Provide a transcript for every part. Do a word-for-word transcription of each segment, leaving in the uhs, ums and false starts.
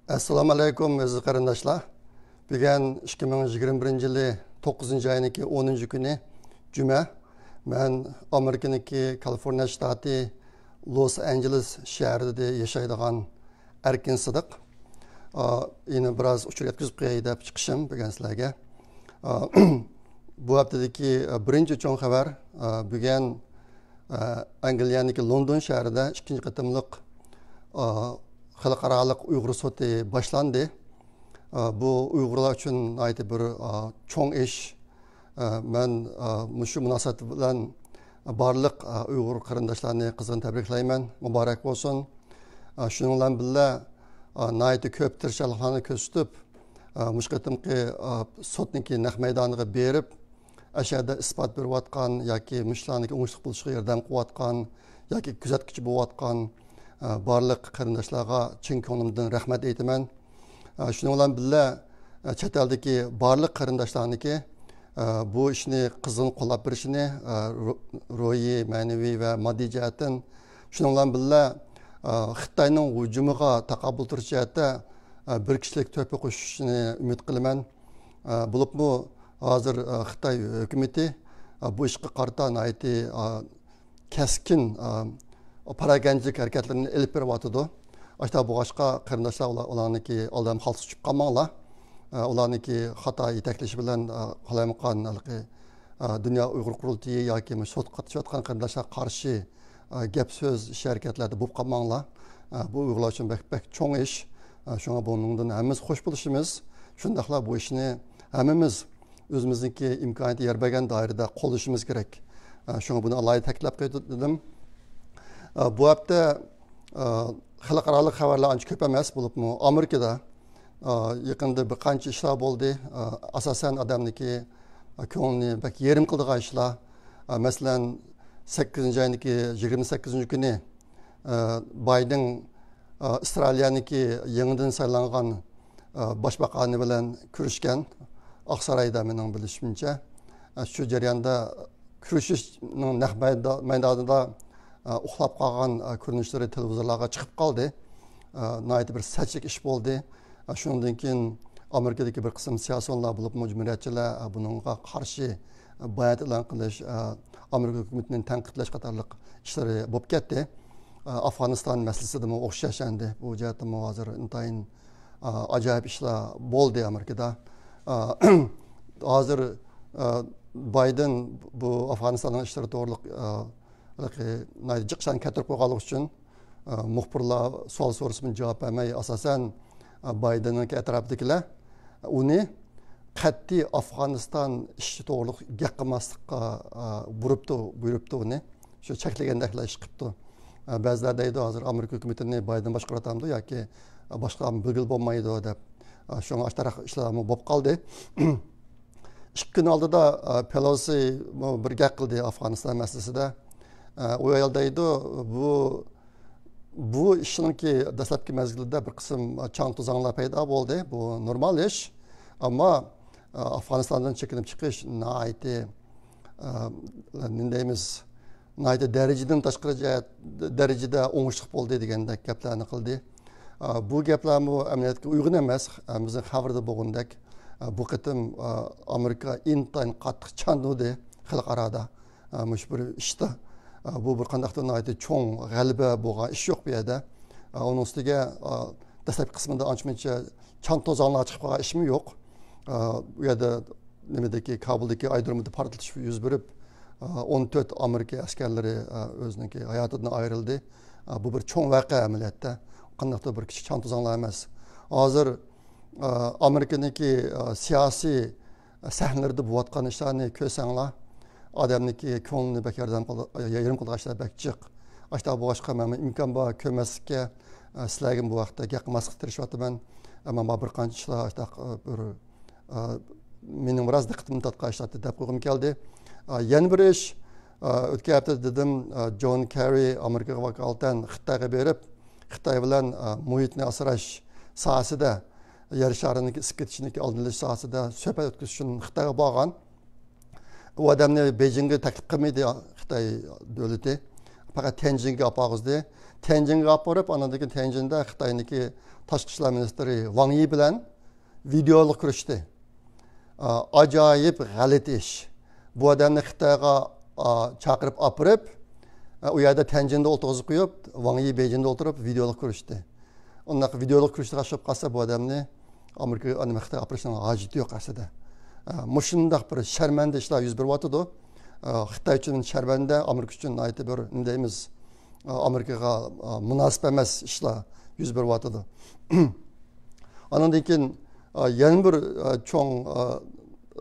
ئەسسالامۇ ئەلەيكۇم، ئەزىز قېرىنداشلار. بۈگۈن ئىككى مىڭ يىگىرمە بىرىنچى يىلى توققۇزىنچى ئاينىڭكى ئونىنچى كۈنى، جۈمە. مەن ئامېرىكىنىڭكى كالىفورنىيە شتاتى لوس ئانژېلېس شەھىرىدە ياشايدىغان ئەركىن سىدىق. ئا، يەنە بىراز ئۇچۇر يەتكۈزۈپ قوياي دەپ چىقىشىم بۈگۈن سىلەرگە. ئا، بۇ ھەپتىدىكى، ئا، بىرىنچى چوڭ خەۋەر، ئا، بۈگۈن، ئا، ئەنگلىيەنىڭكى لوندون شەھىرىدە ئىككىنچى قېتىملىق، ئا، خەلقئارالىق ئۇيغۇر سوتى باشلاندى. ئا، بۇ ئۇيغۇرلار ئۈچۈن ناھايىتى بىر، ئا، چوڭ ئىش. ئا، مەن، ئا، مۇشۇ مۇناسىۋەت بىلەن بارلىق، ئا، ئۇيغۇر قېرىنداشلارنى قىزغىن تەبرىكلەيمەن. مۇبارەك بولسۇن. ئا، شۇنىڭ بىلەن بىللە، ئا، ناھايىتى كۆپ تىرىشچانلىقلارنى كۆرسىتىپ، ئا، مۇشۇ قېتىمقى، ئا، سوتنىڭكى نەق مەيدانىغا بېرىپ، ئەشەدە ئىسپات بېرىۋاتقان ياكى مۇشۇلارنىڭكى ئوڭۇشلۇق بولۇشىغا ياردەم قىلىۋاتقان ياكى كۆزەتكۈچى بولۇۋاتقان، ئا، بارلىق قېرىنداشلارغا چىن كۆڭلۈمدىن رەھمەت ئېيتىمەن. ئا، شۇنىڭ بىلەن بىللە، ئا، چەت ئەلدىكى بارلىق قېرىنداشلارنىڭكى، ئا، بۇ ئىشنى قىزغىن قوللاپ بېرىشىنى، ئا، رو-، روھىي، مەنىۋى ۋە ماددىي جەھەتتىن، شۇنىڭ بىلەن بىللە، ئا، خىتاينىڭ ھۇجۇمىغا تاقابىل تۇرۇش جەھەتتە، ئا، بىر كىشىلىك تۆھپە قوشۇشىنى ئۈمىد قىلىمەن. ئا، بولۇپمۇ ھازىر، ئا، خىتاي ھۆكۈمىتى، ئا، بۇ ئىشقا قارىتا ناھايىتى، ئا، كەسكىن، ئا، پاراكەندىچىلىك ھەرىكەتلىرىنى ئېلىپ بېرىۋاتىدۇ. ئاشۇنداق بولغاچقا، قېرىنداشلار ئۇلار، ئۇلارنىڭكى ئالدىرام خالتىسىغا چۈشۈپ قالماڭلار. ئا، ئۇلارنىڭكى خاتا يېتەكلىشى بىلەن، ئا، قالايمىقان ھېلىقى، ئا، دۇنيا ئۇيغۇر قۇرۇلتىيى ياكى مۇشۇ سوتقا قاتنىشىۋاتقان قېرىنداشلارغا قارشى، ئا، گەپ سۆز، ئىش ھەرىكەتلەردە بولۇپ قالماڭلار. ئا، بۇ ئۇيغۇرلار ئۈچۈن بەك، بەك چوڭ ئىش. ئا، شۇڭا بۇنىڭدىن ھەممىمىز خوش بولۇشىمىز، شۇنداقلا بۇ ئىشنى ھەممىمىز ئۆزىمىزنىڭكى ئىمكانىيىتى يار بەرگەن دائىرىدە قوللىشىمىز كېرەك. ئا، شۇڭا بۇنى ئالاھىدە تەكىتلەپ قويدۇم. ئا، بۇ ھەپتە، ئا، خەلقئارالىق خەۋەرلەر ئانچە كۆپ ئەمەس، بولۇپمۇ ئامېرىكىدا، ئا، يېقىندا بىر قانچە ئىشلار بولدى. ئا، ئاساسەن ئادەمنىڭكى، ئا، كۆڭلىنى بەك يېرىم قىلىدىغان ئىشلار. ئا، مەسىلەن، سەككىزىنچى ئاينىڭكى يىگىرمە سەككىزىنچى كۈنى ئە، بايدېن، ئە، ئىسرائىلىيەنىڭكى يېڭىدىن سايلانغان، ئە، باشباقانى بىلەن كۆرۈشكەن. ئاقسارايدا، مېنىڭ بىلىشىمچە. ئە، شۇ جەرياندا كۆرۈشۈشنىڭ نەق مەيدا-، مەيدانىدا، ئە، ئۇخلاپ قالغان، ئە، كۆرۈنۈشلىرى تېلېۋىزورلارغا چىقىپ قالدى. ئە، ناھايىتى بىر سەتچىلىك ئىش بولدى. ئە، شۇنىڭدىن كېيىن ئامېرىكىدىكى بىر قىسىم سىياسىيونلار، بولۇپمۇ جۇمھۇرىيەتچىلەر، ئە، بۇنىڭغا قارشى بايانات ئېلان قىلىش، ئە، ئامېرىكا ھۆكۈمىتىنى تەنقىدلەش قاتارلىق ئىشلىرى بولۇپ كەتتى. ئە، ئافغانىستان مەسىلىسىدىمۇ ئوخشاش ئەمدى. بۇ جەھەتتىمۇ ھازىر ئىنتايىن، ئە، ئاجايىپ ئىشلار بولدى ئامېرىكىدا. ئە، ھازىر، ئە، بايدېن بۇ ئافغانىستاننىڭ ئىشلىرى توغرىلىق، ئە، ھېلىقى ناھايىتى جىق ئىشلارنى كەلتۈرۈپ قويغانلىقى ئۈچۈن، ئە، مۇخبىرلار سوئال سورىسىمۇ جاۋاب بەرمەي، ئاساسەن، ئە، بايدېننىڭكى ئەتراپىدىكىلەر ئۇنى قەتئىي ئافغانىستان ئىشى توغرىلىق گەپ قىلماسلىققا، ئە، بۇيرۇپتۇ، بۇيرۇپتۇ ئۇنى. شۇ چەكلىگەندەكلا ئىش قىپتۇ. ئە، بەزىلەر دەيدۇ، ھازىر ئامېرىكا ھۆكۈمىتىنى بايدېن باشقۇرۇۋاتامدۇ ياكى باشقا بىلگىلى بولمايدۇ دەپ. ئە، شۇڭا ئاشتاراق ئىشلارمۇ بولۇپ قالدى. ئىككى كۈن ئالدىدا، ئە، پېلوسى بىر گەپ قىلدى ئافغانىستان مەسىلىسىدە. ئە، ئۇ ئايال دەيدۇ، بۇ، بۇ ئىشنىڭكى دەسلەپكى مەزگىلىدە بىر قىسىم چاڭ توزاڭلار پەيدا بولدى. بۇ نورمال ئىش. ئەمما، ئە، ئافغانىستاندىن چېكىنىپ چىقىش ناھايىتى، ئە، نېمە دەيمىز، ناھايىتى دەرىجىدىن تاشقىرى جەھەت، دەرىجىدە ئوڭۇشلۇق بولدى دېگەندەك گەپلەرنى قىلدى. ئە، بۇ گەپلەرمۇ ئەمەلىيەتكە ئۇيغۇن ئەمەس، ھەممىمىزنىڭ خەۋىرىدە بولغىنىدەك. ئە، بۇ قېتىم، ئە، ئامېرىكا ئىنتايىن قاتتىق چاندۇردى خەلقئارادا. ئە، مۇشۇ بىر ئىشتا، ئە، بۇ بىر قانداقتۇر ناھايىتى چوڭ غەلىبە بولغان ئىش يوق بۇ يەردە. ئە، ئۇنىڭ ئۈستىگە، ئە، دەسلەپكى قىسمىدا ئانچە مۇنچە چاڭ توزاڭلار چىقىپ قالغان ئىشمۇ يوق. ئە، ئۇ يەردە نېمىدىكى، كابۇلدىكى ئايرودرومدا پارتلىتىش يۈز بېرىپ، ئە، ئون تۆت ئامېرىكا ئەسكەرلىرى، ئە، ئۆزىنىڭكى ھاياتىدىن ئايرىلدى. ئە، بۇ بىر چوڭ ۋەقە ئەمەلىيەتتە. قانداقتۇر بىر كىچىك چاڭ توزاڭلار ئەمەس. ھازىر، ئە، ئامېرىكىنىڭكى، ئە، سىياسىي سەھنىلىرىدە بولۇۋاتقان ئىشلارنى كۆرسەڭلار، ئادەمنىڭكى كۆڭلىنى بەك ياردەم قىل-، يېرىم قىلىدىغان ئىشلار بەك جىق. ئاشۇنداق بولغاچقا، مەن ئىمكان بار كۆرمەسلىككە، ئە، سىلەرگىمۇ بۇ ھەقتە گەپ قىلماسلىققا تىرىشىۋاتىمەن. ئەمما مانا بىر قانچە ئىشلار ئاشۇنداق، ئە، بىر، ئە، مېنىڭ بىراز دىققىتىمنى تارتقان ئىشلار دەپ قويغۇم كەلدى. ئە، يەنە بىر ئىش، ئە، ئۆتكەن ھەپتىدە دېدىم، ئە، جون كېررى ئامېرىكىغا ۋاكالىتەن خىتايغا بېرىپ، خىتاي بىلەن، ئە، مۇھىتنى ئاسراش ساھەسىدە، يەر شارىنىڭكى ئىسسىپ كېتىشىنىڭكى ئالدىنى ئېلىش ساھەسىدە سۆھبەت ئۆتكۈزۈش ئۈچۈن خىتايغا بارغان. ئۇ ئادەمنى بېيجىڭگە تەكلىپ قىلمىدى خىتاي دۆلىتى. پەقەت تيەنجىنگە ئاپارغۇزدى. تيەنجىنگە ئاپىرىپ، ئاندىن كېيىن تيەنجىندە خىتاينىڭكى تاشقى ئىشلار مىنىستىرى ۋاڭ يى بىلەن ۋىدېئولۇق كۆرۈشتى. ئا، ئاجايىپ غەلىتە ئىش. بۇ ئادەمنى خىتايغا، ئا، چاقىرىپ ئاپىرىپ، ئا، ئۇ يەردە تيەنجىندە ئولتۇرغۇزۇپ قويۇپ، ۋاڭ يى بېيجىڭدا ئولتۇرۇپ ۋىدېئولۇق كۆرۈشتى. ئۇنداق ۋىدېئولۇق كۆرۈشتە تاشلاپ قالسا، بۇ ئادەمنى ئامېرىكا، ئانا، خىتايغا ئاپىرىشنىڭ ھاجىتى يوق ئەسلىدە. ئا، مۇشۇنداق بىر شەرمەندە ئىشلار يۈز بېرىۋاتىدۇ. ئا، خىتاي ئۈچۈن شەرمەندە، ئامېرىكا ئۈچۈن ناھايىتى بىر، نېمە دەيمىز، ئا، ئامېرىكىغا، ئا، مۇناسىپ ئەمەس ئىشلار يۈز بېرىۋاتىدۇ. ئانىڭدىن كېيىن، ئا، يەنە بىر، ئا، چوڭ، ئا،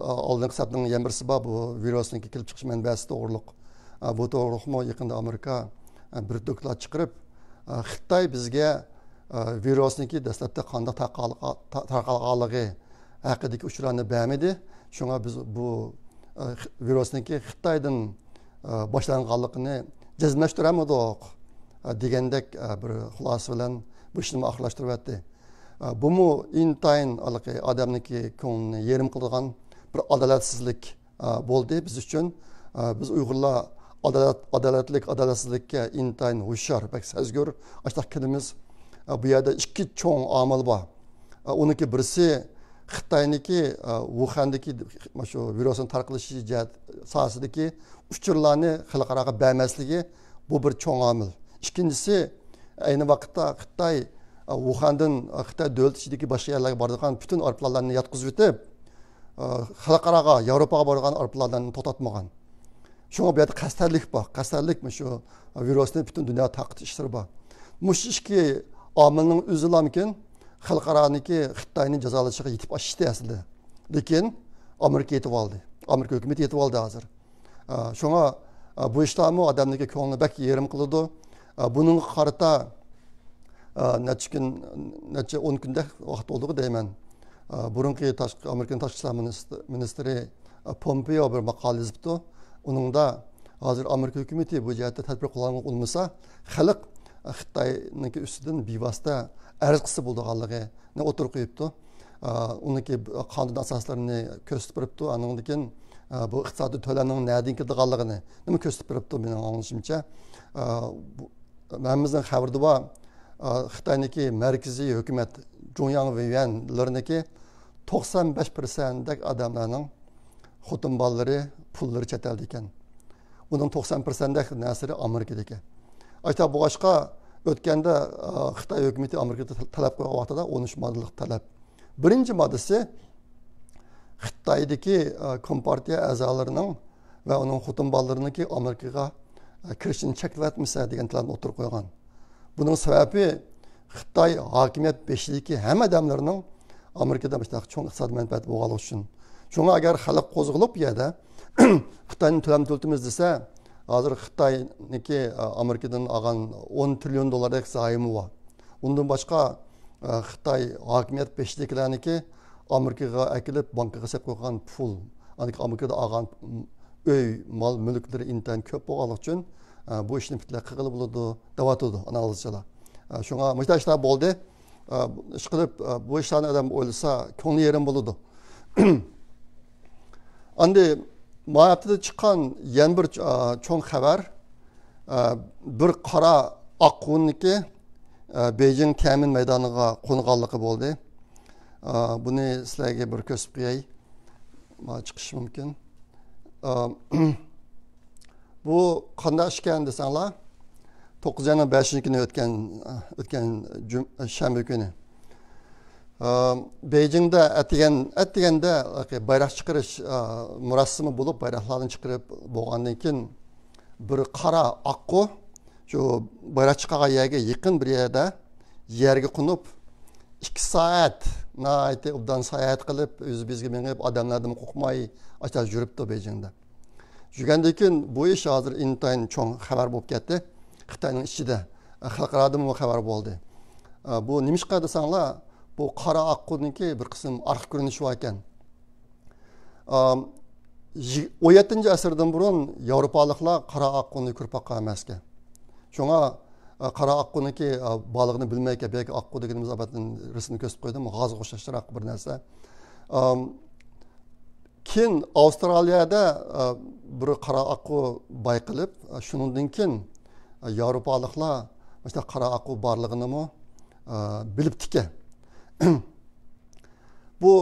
ئا، ئالدىنقى سەپنىڭ يەنە بىرسى بار، بۇ ۋىرۇسنىڭكى كېلىپ چىقىش مەنبەسى توغرۇلۇق. ئا، بۇ توغرۇلۇقمۇ يېقىندا ئامېرىكا، ئا، بىر دوكلات چىقىرىپ، ئا، خىتاي بىزگە، ئا، ۋىرۇسنىڭكى دەسلەپتە قانداق تارقالغا-، تا-، تارقالغانلىقى ھەققىدىكى ئۇچۇرلارنى بەرمىدى. شۇڭا بىز بۇ، ئا، خ-، ۋىرۇسنىڭكى خىتايدىن، ئا، باشلانغانلىقىنى جەزملەشتۈرەلمىدۇق، ئا، دېگەندەك، ئا، بىر خۇلاسە بىلەن بۇ ئىشنى ئاخىرلاشتۇرۇۋەتتى. ئا، بۇمۇ ئىنتايىن ھېلىقى ئادەمنىڭكى كۆڭلىنى يېرىم قىلىدىغان بىر ئادالەتسىزلىك، ئا، بولدى بىز ئۈچۈن. ئا، بىز ئۇيغۇرلار ئادالەت، ئادالەتلىك، ئادالەتسىزلىككە ئىنتايىن ھوشيار، بەك سەزگۈر، ئاشۇنداق كېلىمىز. ئا، بۇ يەردە ئىككى چوڭ ئامىل بار. ئا، ئۇنىڭكى بىرسى خىتاينىڭكى، ئا، ۋۇخەندىكى شۇ ۋىرۇسنىڭ تارقىلىشى جەھەت ساھەسىدىكى ئۇچۇرلارنى خەلقئاراغا بەرمەسلىكى، بۇ بىر چوڭ ئامىل. ئىككىنچىسى، ئەينى ۋاقىتتا خىتاي، ئا، ۋۇخەندىن، ئا، خىتاي دۆلىتى ئىچىدىكى باشقا يەرلەرگە بارىدىغان پۈتۈن ئايروپىلانلارنى ياتقۇزۇۋېتىپ، ئا، خەلقئاراغا، ياۋروپاغا بارىدىغان ئايروپىلانلارنى توختاتمىغان. شۇڭا بۇ يەردە قەستەنلىك بار، قەستەنلىك مۇشۇ ۋىرۇسنى پۈتۈن دۇنياغا تارقىتىش ئىشلىرى بار. مۇشۇ ئىككى ئامىلنىڭ ئۆزىلامكىن خەلقئارانىڭكى خىتاينى جازالىشىغا يېتىپ ئاشتى ئەسلىدە. لېكىن ئامېرىكا يېتىۋالدى. ئامېرىكا ھۆكۈمىتى يېتىۋالدى ھازىر. ئا، شۇڭا، ئا، بۇ ئىشلارمۇ ئادەمنىڭكى كۆڭلىنى بەك يېرىم قىلىدۇ. ئا، بۇنىڭغا قارىتا، ئا، نەچچە كۈن، نەچچە ئون كۈندەك ۋاقىت بولدىغۇ دەيمەن. ئا، بۇرۇنقى تاشقى، ئامېرىكىنىڭ تاشقى ئىشلار مىنىستىر-، مىنىستىرى، ئا، پومپېئو بىر ماقالە يېزىپتۇ. ئۇنىڭدا ھازىر ئامېرىكا ھۆكۈمىتى بۇ جەھەتتە تەدبىر قوللانغان بولمىسا، خەلق، ئا، خىتاينىڭكى ئۈستىدىن بىۋاسىتە ئەرز قىلسا بولىدىغانلىقىنى ئوتتۇرىغا قويۇپتۇ. ئا، ئۇنىڭكى قانۇن ئاساسلىرىنى كۆرسىتىپ بېرىپتۇ. ئانىڭدىن كېيىن، ئا، بۇ ئىقتىسادىي تۆلەمنىڭ نەدىن كېلىدىغانلىقىنى نېمە كۆرسىتىپ بېرىپتۇ، مېنىڭ ئاڭلىشىمچە. ئا، بۇ، ھەممىمىزنىڭ خەۋىرىدە بار، ئا، خىتاينىڭكى مەركىزىي ھۆكۈمەت جۇڭياڭ ۋېيۋەنلىرىنىڭكى توقسان بەش پىرسەنتتەك ئادەملەرنىڭ خوتۇن بالىلىرى، پۇللىرى چەت ئەلدە ئىكەن. ئۇنىڭ توقسان پىرسەنتتەك نەرسىلىرى ئامېرىكىدا ئىكەن. ئاشۇنداق بولغاچقا، ئۆتكەندە، ئا، خىتاي ھۆكۈمىتى ئامېرىكىدا تەلەپ قويغان ۋاقتىدا ئون ئۈچ ماددىلىق تەلەپ. بىرىنچى ماددىسى، خىتايدىكى، ئا، كومپارتىيە ئەزالىرىنىڭ ۋە ئۇنىڭ خوتۇن بالىلىرىنىڭكى ئامېرىكىغا، ئا، كىرىشىنى چەكلىۋەتمىسە دېگەن تەلەپنى ئوتتۇرىغا قويغان. بۇنىڭ سەۋەبى خىتاي ھاكىمىيەت بېشىدىكى ھەممە ئادەملەرنىڭ ئامېرىكىدا مۇشۇنداق چوڭ ئىقتىسادىي مەنپەئەتى بولغانلىقى ئۈچۈن. شۇڭا ئەگەر خەلق قوزغىلىپ بۇ يەردە خىتاينى تۆلەم تۆلىتىمىز دېسە، ھازىر خىتاينىڭكى، ئا، ئامېرىكىدىن ئالغان ئون تىرىليون دوللاردەك زايومى بار. ئۇندىن باشقا، ئا، خىتاي ھاكىمىيەت بېشىدىكىلەرنىڭكى ئامېرىكىغا ئەكېلىپ بانكىغا سېلىپ قويغان پۇل، ئاندىن كېيىن ئامېرىكىدا ئالغان ئۆي، مال، مۈلۈكلىرى ئىنتايىن كۆپ بولغانلىقى ئۈچۈن، ئا، بۇ ئىشنى پۈتۈنلەي قىلغىلى بولىدۇ دەۋاتىدۇ ئانالىزچىلار. ئا، شۇڭا مۇشۇنداق ئىشلار بولدى. ئا، ئىشقىلىپ، ئا، بۇ ئىشلارنى ئادەم ئويلىسا كۆڭلى يېرىم بولىدۇ. ئەمدى ما ھەپتىدە چىققان يەنە بىر، ئا، چوڭ خەۋەر، ئا، بىر قارا ئاققۇنىڭكى، ئا، بېيجىڭ تيەنئەنمېن مەيدانىغا قونغانلىقى بولدى. ئا، بۇنى سىلەرگە بىر كۆرسىتىپ قوياي. ما چىقىشى مۇمكىن. ئا، بۇ قانداق ئىشكەن دېسەڭلار، توققۇزىنچى ئاينىڭ بەشىنچى كۈنى ئۆتكەن، ئۆتكەن جۈم-، شەنبە كۈنى. ئا، بېيجىڭدا ئەتىگەن، ئەتىگەندە بايراق چىقىرىش، ئا، مۇراسىمى بولۇپ، بايراقلارنى چىقىرىپ بولغاندىن كېيىن، بىر قارا ئاققۇ شۇ بايراق چىقارغان يەرگە يېقىن بىر يەردە يەرگە قونۇپ، ئىككى سائەت ناھايىتى ئوبدان ساياھەت قىلىپ، ئۆزى بىزگە مېڭىپ، ئادەملەردىن قورقماي، ئاشۇنداق يۈرۈپتۇ بېيجىڭدا. يۈرگەندىن كېيىن بۇ ئىش ھازىر ئىنتايىن چوڭ خەۋەر بولۇپ كەتتى. خىتاينىڭ ئىچىدە، خەلقئارادىمۇ خەۋەر بولدى. بۇ نېمىشقا دېسەڭلار، بۇ قارا ئاققۇنىڭكى بىر قىسىم ئارقا كۆرۈنۈشى بار ئىكەن. ئون يەتتىنچى ئەسىردىن بۇرۇن ياۋروپالىقلار قارا ئاققۇنى كۆرۈپ باققان ئەمەسكەن. شۇڭا، قارا ئاققۇنىڭكى بارلىقىنى بىلمەيكەن، بەلكى ئاققۇ دېگىنىمىز ئابەتتىن رەسىمنى كۆرسىتىپ قويدۇم، غازغا ئوخشاشراق بىر نەرسە. كېيىن ئاۋسترالىيەدە، ئە، بىر قارا ئاققۇ بايقىلىپ، ئە، شۇنىڭدىن كېيىن ياۋروپالىقلار مۇشۇنداق قارا ئاققۇ بارلىقىنىمۇ بىلىپتىكەن. بۇ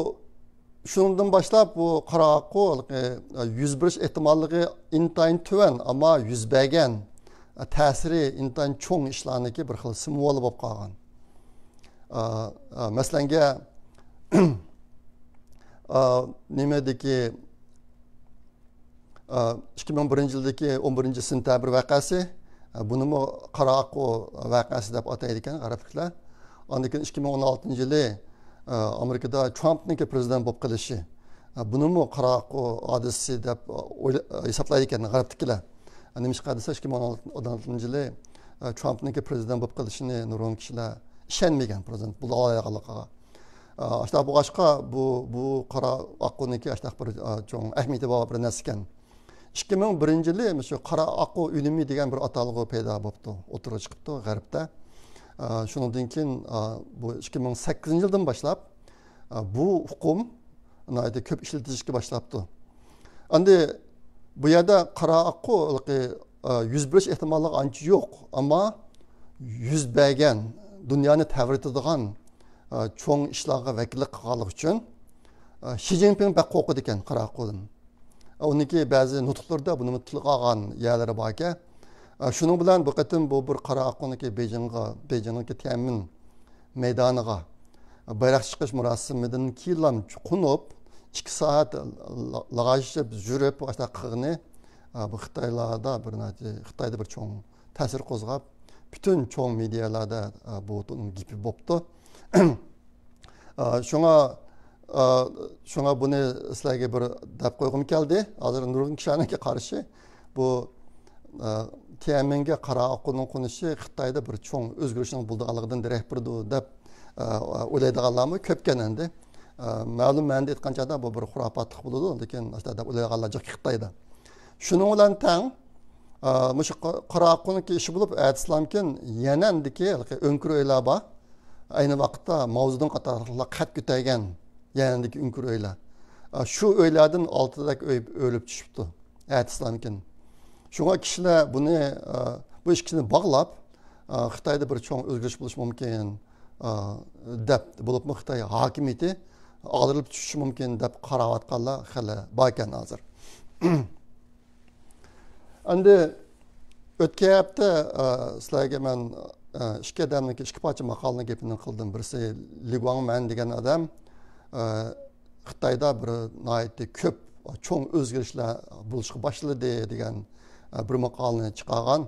شۇنىڭدىن باشلاپ بۇ قارا ئاققۇ يۈز بېرىش ئېھتىماللىقى ئىنتايىن تۆۋەن، ئەمما يۈز بەرگەن، تەسىرى ئىنتايىن چوڭ ئىشلارنىڭكى بىر خىل سىمۋولى بولۇپ قالغان. مەسىلەنگە، نېمىدىكى، ئىككى مىڭ بىرىنچى يىلدىكى ئون بىرىنچى سېنتەبىر ۋەقەسى، بۇنىمۇ قارا ئاققۇ ۋەقەسى دەپ ئاتايدىكەن غەربلىكلەر. ئاندىن كېيىن ئىككى مىڭ ئون ئالتىنچى يىلى ئامېرىكىدا ترامپنىڭكى پرېزىدېنت بولۇپ قېلىشى، بۇنىمۇ قارا ئاققۇ ھادىسىسى دەپ ئويلا-، ھېسابلايدىكەن غەربتىكىلەر. نېمىشقا دېسە، ئىككى مىڭ ئون ئالتىنچى يىلى ترامپنىڭكى پرېزىدېنت بولۇپ قېلىشىنى نۇرغۇن كىشىلەر ئىشەنمىگەن، پرېزىدېنت بولالايدىغانلىقىغا. ئاشۇنداق بولغاچقا، بۇ، بۇ قارا ئاققۇنىڭكى ئاشۇنداق بىر چوڭ ئەھمىيىتى بار بىر نەرسە ئىكەن. ئىككى مىڭ بىرىنچى يىلى مۇشۇ قارا ئاققۇ ئۆلۈمى دېگەن بىر ئاتالغۇ پەيدا بوپتۇ، ئوتتۇرىغا چىقىپتۇ غەربتە. شۇنىڭدىن كېيىن، بۇ ئىككى مىڭ سەككىزىنچى يىلدىن باشلاپ، بۇ ئۇقۇم ناھايىتى كۆپ ئىشلىتىلىشكە باشلاپتۇ. ئەمدى بۇ يەردە قارا ئاققۇ يۈز بېرىش ئېھتىماللىقى ئانچە يوق، ئەمما يۈز بەرگەن، دۇنيانى تەۋرىتىدىغان چوڭ ئىشلارغا ۋەكىللىك قىلغانلىقى ئۈچۈن شى جىنپىڭ بەك قورقىدىكەن قارا ئاققۇدىن. ئۇنىڭكى بەزى نۇتۇقلىرىدا بۇنىمۇ تىلغا ئالغان يەرلىرى باركەن. شۇنىڭ بىلەن بۇ قېتىم بۇ بىر قارا ئاققۇنىڭكى بېيجىڭغا، بېيجىڭنىڭكى تيەنئەنمېن مەيدانىغا بايراق چېقىش مۇراسىمىدىن كېيىنلا قونۇپ، ئىككى سائەت لاگاژ يۈرۈپ، ئاشۇنداق قىلغىنى، بۇ خىتايلاردا بىر، خىتايدا بىر چوڭ تەسىر قوزغاپ، پۈتۈن چوڭ مېدىيالاردا بۇ گېپى بوپتۇ. شۇڭا، شۇڭا بۇنى سىلەرگە بىر دەپ قويغۇم كەلدى. ھازىر نۇرغۇن كىشىلەرنىڭكى قارىشى، بۇ تيەنئەنمېنگە قارا ئاققۇنىڭ قونۇشى خىتايدا بىر چوڭ ئۆزگىرىشنىڭ بولىدىغانلىقىدىن دېرەك بېرىدۇ دەپ ئويلايدىغانلارمۇ كۆپكەن ئەمدى. مەلۇم مەنىدە ئېيتقان چاغدا بۇ بىر خۇراپاتلىق بولىدۇ، لېكىن ئاشۇنداق دەپ ئويلايدىغانلار جىق خىتايدا. شۇنىڭ بىلەن تەڭ، مۇشۇ قارا ئاققۇنىڭكى ئىشى بولۇپ، ئەتىسىلەمكىن يەنئەندىكى ھېلىقى ئۆڭكۈر ئۆيلەر بار. ئەينى ۋاقىتتا ماۋزېدۇڭ قاتارلىقلار قەد كۆتەرگەن يەنئەندىكى ئۆڭكۈر ئۆيلەر. شۇ ئۆيلەردىن ئالتىدەك ئۆي ئۆرۈلۈپ چۈشۈپتۇ ئەتىسىلەمكىن. شۇڭا كىشىلەر بۇنى، بۇ ئىككىسىنى باغلاپ، خىتايدا بىر چوڭ ئۆزگىرىش بولۇشى مۇمكىن دەپ، بولۇپمۇ خىتاي ھاكىمىيىتى ئاغدۇرۇلۇپ چۈشۈشى مۇمكىن دەپ قاراۋاتقانلار خېلى باركەن ھازىر. ئەمدى ئۆتكەن ھەپتە، ئە، سىلەرگە مەن، ئە، ئىككى ئادەمنىڭكى ئىككى پارچە ماقالىنىڭ گېپىنى قىلدىم. بىرسى لى گۇاڭمەن دېگەن ئادەم، ئە، خىتايدا بىر ناھايىتى كۆپ، چوڭ ئۆزگىرىشلەر بولۇشقا باشلىدى دېگەن، ئە، بىر ماقالىنى چىقارغان.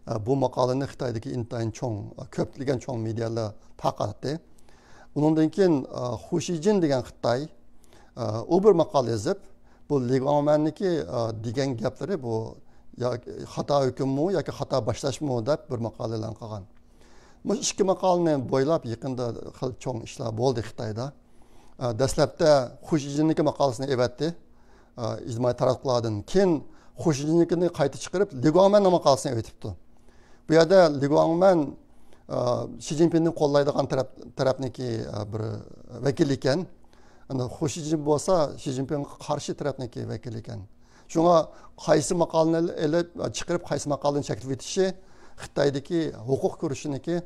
ئە، بۇ ماقالىنى خىتايدىكى ئىنتايىن چوڭ، ئە، كۆپلىگەن چوڭ مېدىيالار تارقاتتى. ئۇنىڭدىن كېيىن، ئە، خۇ شىجىن دېگەن خىتاي، ئە، ئۇ بىر ماقالە يېزىپ، بۇ لى گۇاڭمەننىڭكى، ئە، دېگەن گەپلىرى بۇ يا خاتا ھۆكۈممۇ ياكى خاتا باشلاشمۇ دەپ بىر ماقالە ئېلان قىلغان. مۇشۇ ئىككى ماقالىنى بويلاپ يېقىندا خېلى چوڭ ئىشلار بولدى خىتايدا. ئە، دەسلەپتە خۇ شىجىننىڭكى ماقالىسىنى ئېۋەتتى، ئە، ئىجتىمائىي تاراتقۇلاردىن. كېيىن خۇ شىجىننىڭكىنى قايتا چىقىرىپ، لى گۇاڭمەننىڭ ماقالىسىنى ئېۋەتىپتۇ. بۇ يەردە لى گۇاڭمەن، ئە، شى جىنپىڭنى قوللايدىغان تەرەپ، تەرەپنىڭكى، ئە، بىر ۋەكىلى ئىكەن. ئەنە خۇ شىجىن بولسا شى جىنپىڭغا قارشى تەرەپنىڭكى ۋەكىلى ئىكەن. شۇڭا قايسى ماقالىنى ئېلىپ، چىقىرىپ، قايسى ماقالىنى چەكلىۋېتىشى خىتايدىكى ھوقۇق كۈرىشىنىڭكى،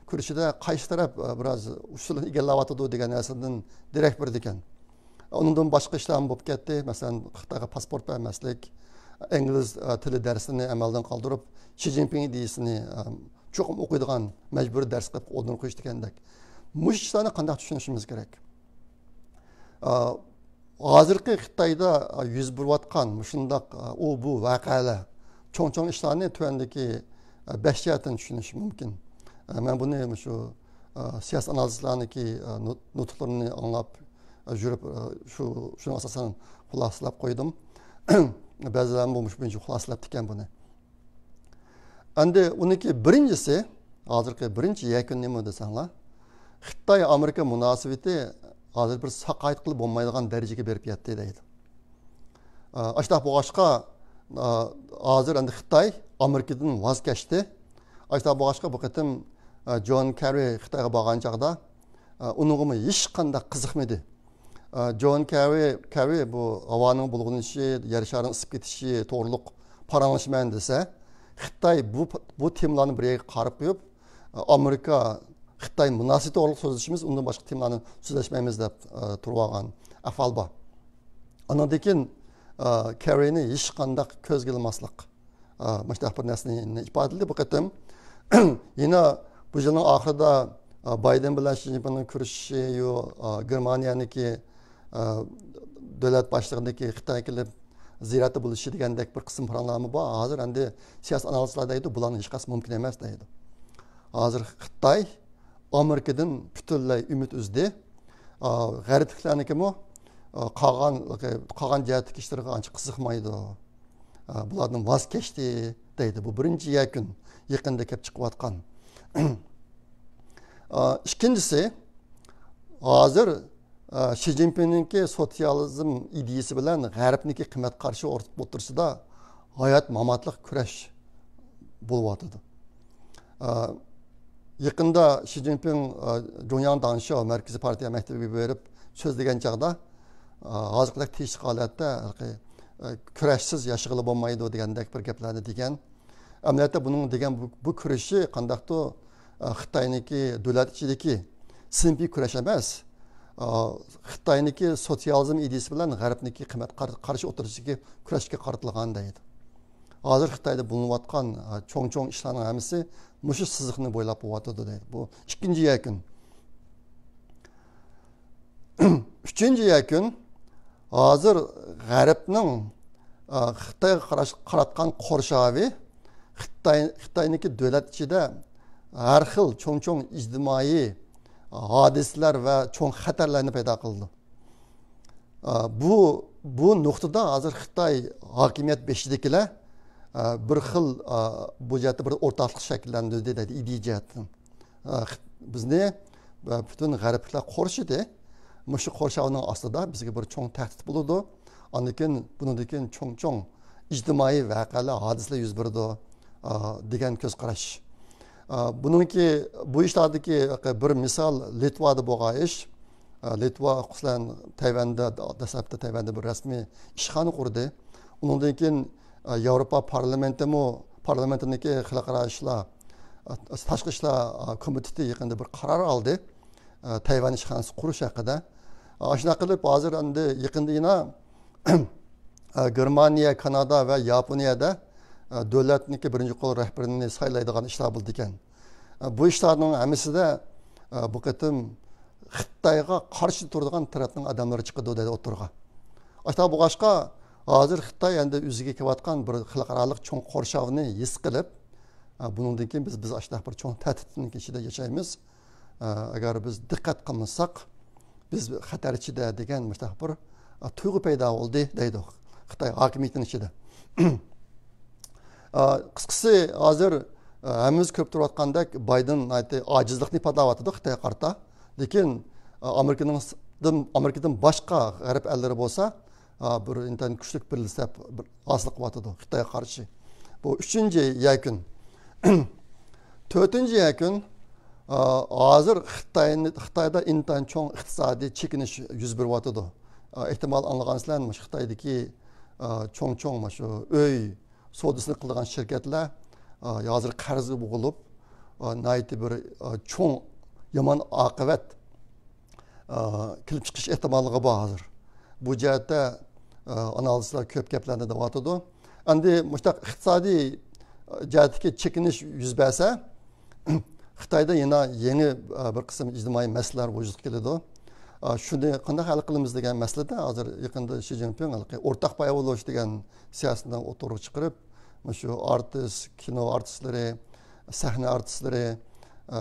كۈرىشىدە قايسى تەرەپ، ئە، بىراز ئۇستىلىقنى ئىگىلەۋاتىدۇ دېگەن نەرسىدىن دېرەك بېرىدىكەن. ئۇنىڭدىن باشقا ئىشلارمۇ بولۇپ كەتتى. مەسىلەن، خىتايغا پاسپورت بەرمەسلىك، ئىنگلىز، ئە، تىلى دەرسىنى ئەمەلدىن قالدۇرۇپ، شى جىنپىڭ ئىدىيىسىنى، ئە، چوقۇم ئوقۇيدىغان مەجبۇرىي دەرس قىلىپ ئورنىغا قويۇش دېگەندەك. مۇشۇ ئىشلارنى قانداق چۈشىنىشىمىز كېرەك؟ ئە، ھازىرقى خىتايدا، ئە، يۈز بېرىۋاتقان مۇشۇنداق، ئە، ئۇ بۇ ۋەقەلەر، چوڭ-چوڭ ئىشلارنى تۆۋەندىكى، ئە، بەش جەھەتتىن چۈشىنىش مۇمكىن. ئە، مەن بۇنى مۇشۇ، ئە، سىياسىي ئانالىزچىلارنىڭكى، ئە، نۇت-، نۇتۇقلىرىنى ئاڭلاپ، ئە، يۈرۈپ، ئە، شۇ، شۇنىڭ ئاساسەن خۇلاسىلەپ قويدۇم. بەزىلەرمۇ مۇشۇ بويىچە خۇلاسىلەپتىكەن بۇنى. ئەمدى ئۇنىڭكى بىرىنچىسى، ھازىرقى بىرىنچى يەكۈن نېمە دېسەڭلار، خىتاي ئامېرىكا مۇناسىۋىتى ھازىر بىر ساقايتقىلى بولمايدىغان دەرىجىگە بېرىپ يەتتى دەيدۇ. ئاشۇنداق بولغاچقا، ھازىر ئەمدى خىتاي ئامېرىكىدىن ۋاز كەچتى. ئاشۇنداق بولغاچقا بۇ قېتىم جون كېررى خىتايغا بارغان چاغدا ئۇنىڭغىمۇ ھېچقانداق قىزىقمىدى. جون كېررى، كېررى بۇ ھاۋانىڭ بۇلغىنىشى، يەر شارىنىڭ ئىسسىپ كېتىشى توغرۇلۇق پاراڭلىشىمەن دېسە، خىتاي بۇ، بۇ تېمىلارنى بىر يەرگە قايرىپ قويۇپ، ئامېرىكا خىتاي مۇناسىۋىتى توغرىلىق سۆزلىشىمىز، ئۇندىن باشقا تېمىلارنى سۆزلەشمەيمىز دەپ، ئە، تۇرۇۋالغان ئەھۋال بار. ئاندىن كېيىن، ئە، كېررىنى ھېچقانداق كۆزگە ئىلماسلىق، ئە، مۇشۇنداق بىر نەرسىنى ئىپادىلىدى بۇ قېتىم. يەنە بۇ يىلنىڭ ئاخىرىدا، ئە، بايدېن بىلەن شى جىنپىڭنىڭ كۆرۈشۈشى، يو، ئە، گېرمانىيەنىڭكى، ئە، دۆلەت باشلىقىنىڭكى خىتايغا كېلىپ زىيارەتتە بولۇشى دېگەندەك بىر قىسىم پاراڭلارمۇ بار. ھازىر ئەمدى سىياسىي ئانالىزلار دەيدۇ، بۇلارنىڭ ھېچقايسى مۇمكىن ئەمەس دەيدۇ. ھازىر خىتاي ئامېرىكىدىن پۈتۈنلەي ئۈمىد ئۈزدى. ئا، غەربلىكلەرنىڭكىمۇ، ئا، قالغان، قالغان جەھەتتىكى ئىشلىرىغا ئانچە قىزىقمايدۇ. ئا، بۇلاردىن ۋاز كەچتى دەيدۇ. بۇ بىرىنچى يەكۈن، يېقىندا كېلىپ چىقىۋاتقان. ئا، ئىككىنچىسى، ھازىر، ئا، شى جىنپىڭنىڭكى سوتسىيالىزم ئىدىيىسى بىلەن غەربنىڭكى قىممەت قارىشى ئوت-، ئوتتۇرىسىدا ھايات-ماماتلىق كۈرەش بولۇۋاتىدۇ. ئا، يېقىندا شى جىنپىڭ، ئا، جۇڭياڭ داڭشياۋ مەركىزىي پارتىيە مەكتىپىگە بېرىپ سۆزلىگەن چاغدا، ئا، ھازىرقىدەك تىنچلىق ھالەتتە، ئا، كۈرەشسىز ياشىغىلى بولمايدۇ دېگەندەك بىر گەپلەرنى دېگەن. ئەمەلىيەتتە بۇنىڭ دېگەن بۇ، بۇ كۈرىشى قانداقتۇ، ئا، خىتاينىڭكى دۆلەت ئىچىدىكى سىنىپىي كۈرەش ئەمەس، ئا، خىتاينىڭكى سوتسىيالىزم ئىدىيىسى بىلەن غەربنىڭكى قىممەت قار-، قارىشى ئوتتۇرىسىدىكى كۈرەشكە قارىتىلغان دەيدۇ. ھازىر خىتايدا بولۇنۇۋاتقان، ئا، چوڭ-چوڭ ئىشلارنىڭ ھەممىسى مۇشۇ سىزىقنى بويلاپ بولۇۋاتىدۇ دەيدۇ. بۇ ئىككىنچى يەكۈن. ئۈچىنچى يەكۈن، ھازىر غەربنىڭ، ئا، خىتايغا قاراش-، قاراتقان قورشاۋى خىتاي، خىتاينىڭكى دۆلەت ئىچىدە ھەر خىل چوڭ-چوڭ ئىجتىمائىي ھادىسىلەر ۋە چوڭ خەتەرلەرنى پەيدا قىلىدۇ. ئا، بۇ، بۇ نۇقتىدا ھازىر خىتاي ھاكىمىيەت بېشىدىكىلەر، ئا، بىر خىل، ئا، بۇ جەھەتتە بىر ئورتاقلىق شەكىللەندۈردى دەيدۇ، ئىدىيە جەھەتتىن. ئا، خىت-، بىزنى، ئا، پۈتۈن غەربلىكلەر قورشىدى. مۇشۇ قورشاۋنىڭ ئاستىدا بىزگە بىر چوڭ تەھدىت بولىدۇ. ئاندىن كېيىن، بۇنىڭدىن كېيىن چوڭ-چوڭ ئىجتىمائىي ۋەقەلەر، ھادىسىلەر يۈز بېرىدۇ، ئا، دېگەن كۆز قاراش. ئا، بۇنىڭكى، بۇ ئىشلاردىكى بىر مىسال لىتۋادا بولغان ئىش. ئا، لىتۋا، خۇسۇسەن، تەيۋەندە، دەسلەپتە تەيۋەندە بىر رەسمىي ئىشخانا قۇردى. ئۇنىڭدىن كېيىن، ئا، ياۋروپا پارلامېنتىمۇ، پارلامېنتىنىڭكى خەلقئارا ئىشلار، ئا، تاشقى ئىشلار، ئا، كومىتېتى يېقىندا بىر قارار ئالدى. ئا، تەيۋەن ئىشخانىسى قۇرۇش ھەققىدە. ئا، ئاشۇنداق قىلىپ، ھازىر ئەمدى يېقىندا يەنە ئا، گېرمانىيە، كانادا ۋە ياپونىيەدە، ئا، دۆلەتنىڭكى بىرىنچى قول رەھبىرىنى سايلايدىغان ئىشلار بولىدىكەن. ئا، بۇ ئىشلارنىڭ ھەممىسىدە، ئا، بۇ قېتىم خىتايغا قارشى تۇرىدىغان تەرەپنىڭ ئادەملىرى چىقىدۇ دەيدۇ ئوتتۇرىغا. ئاشۇنداق بولغاچقا، ھازىر خىتاي ئەمدى ئۆزىگە كېلىۋاتقان بىر خەلقئارالىق چوڭ قورشاۋنى ھېس قىلىپ، ئا، بۇنىڭدىن كېيىن بىز، بىز ئاشۇنداق بىر چوڭ تەھدىتنىڭ ئىچىدە ياشايمىز. ئە، ئەگەر بىز دىققەت قىلمىساق، بىز خەتەر ئىچىدە دېگەن مۇشۇنداق بىر، ئە، تۇيغۇ پەيدا بولدى دەيدۇ خىتاي ھاكىمىيىتىنىڭ ئىچىدە. ئە، قىسقىسى، ھازىر، ئە، ھەممىمىز كۆرۈپ تۇرۇۋاتقاندەك، بايدېن ناھايىتى ئاجىزلىقنى ئىپادىلەۋاتىدۇ خىتايغا قارىتا. لېكىن، ئە، ئامېرىكىنىڭ، ئامېرىكىدىن باشقا غەرب ئەللىرى بولسا، ئا، بىر ئىنتايىن كۈچلۈك بىرلىشىپ بىر ھاسىل قىلىۋاتىدۇ خىتايغا قارشى. بۇ ئۈچىنچى يەكۈن. تۆتىنچى يەكۈن، ئا، ھازىر خىتاينى، خىتايدا ئىنتايىن چوڭ ئىقتىسادىي چېكىنىش يۈز بېرىۋاتىدۇ. ئا، ئېھتىمال ئاڭلىغانسىلەر، مۇشۇ خىتايدىكى، ئا، چوڭ-چوڭ مۇشۇ ئۆي سودىسىنى قىلىدىغان شىركەتلەر، ئا، ھازىر قەرزگە بوغۇلۇپ، ئا، ناھايىتى بىر، ئا، چوڭ يامان ئاقىۋەت ئا، كېلىپ چىقىش ئېھتىماللىقى بار ھازىر. بۇ جەھەتتە، ئا، ئانالىزلار كۆپ گەپلەرنى دەۋاتىدۇ. ئەمدى مۇشۇنداق ئىقتىسادىي، ئا، جەھەتتىكى چېكىنىش يۈز بەرسە، خىتايدا يەنە يېڭى، ئا، بىر قىسىم ئىجتىمائىي مەسىلىلەر ۋۇجۇدقا كېلىدۇ. ئا، شۇنى قانداق ھەل قىلىمىز دېگەن مەسىلىدە ھازىر يېقىندا شى جىنپىڭ ھېلىقى ئورتاق پايدا بولۇش دېگەن سىياسىتىنى ئوتتۇرىغا چىقىرىپ، مۇشۇ ئارتىس، كىنو ئارتىسلىرى، سەھنە ئارتىسلىرى، ئە،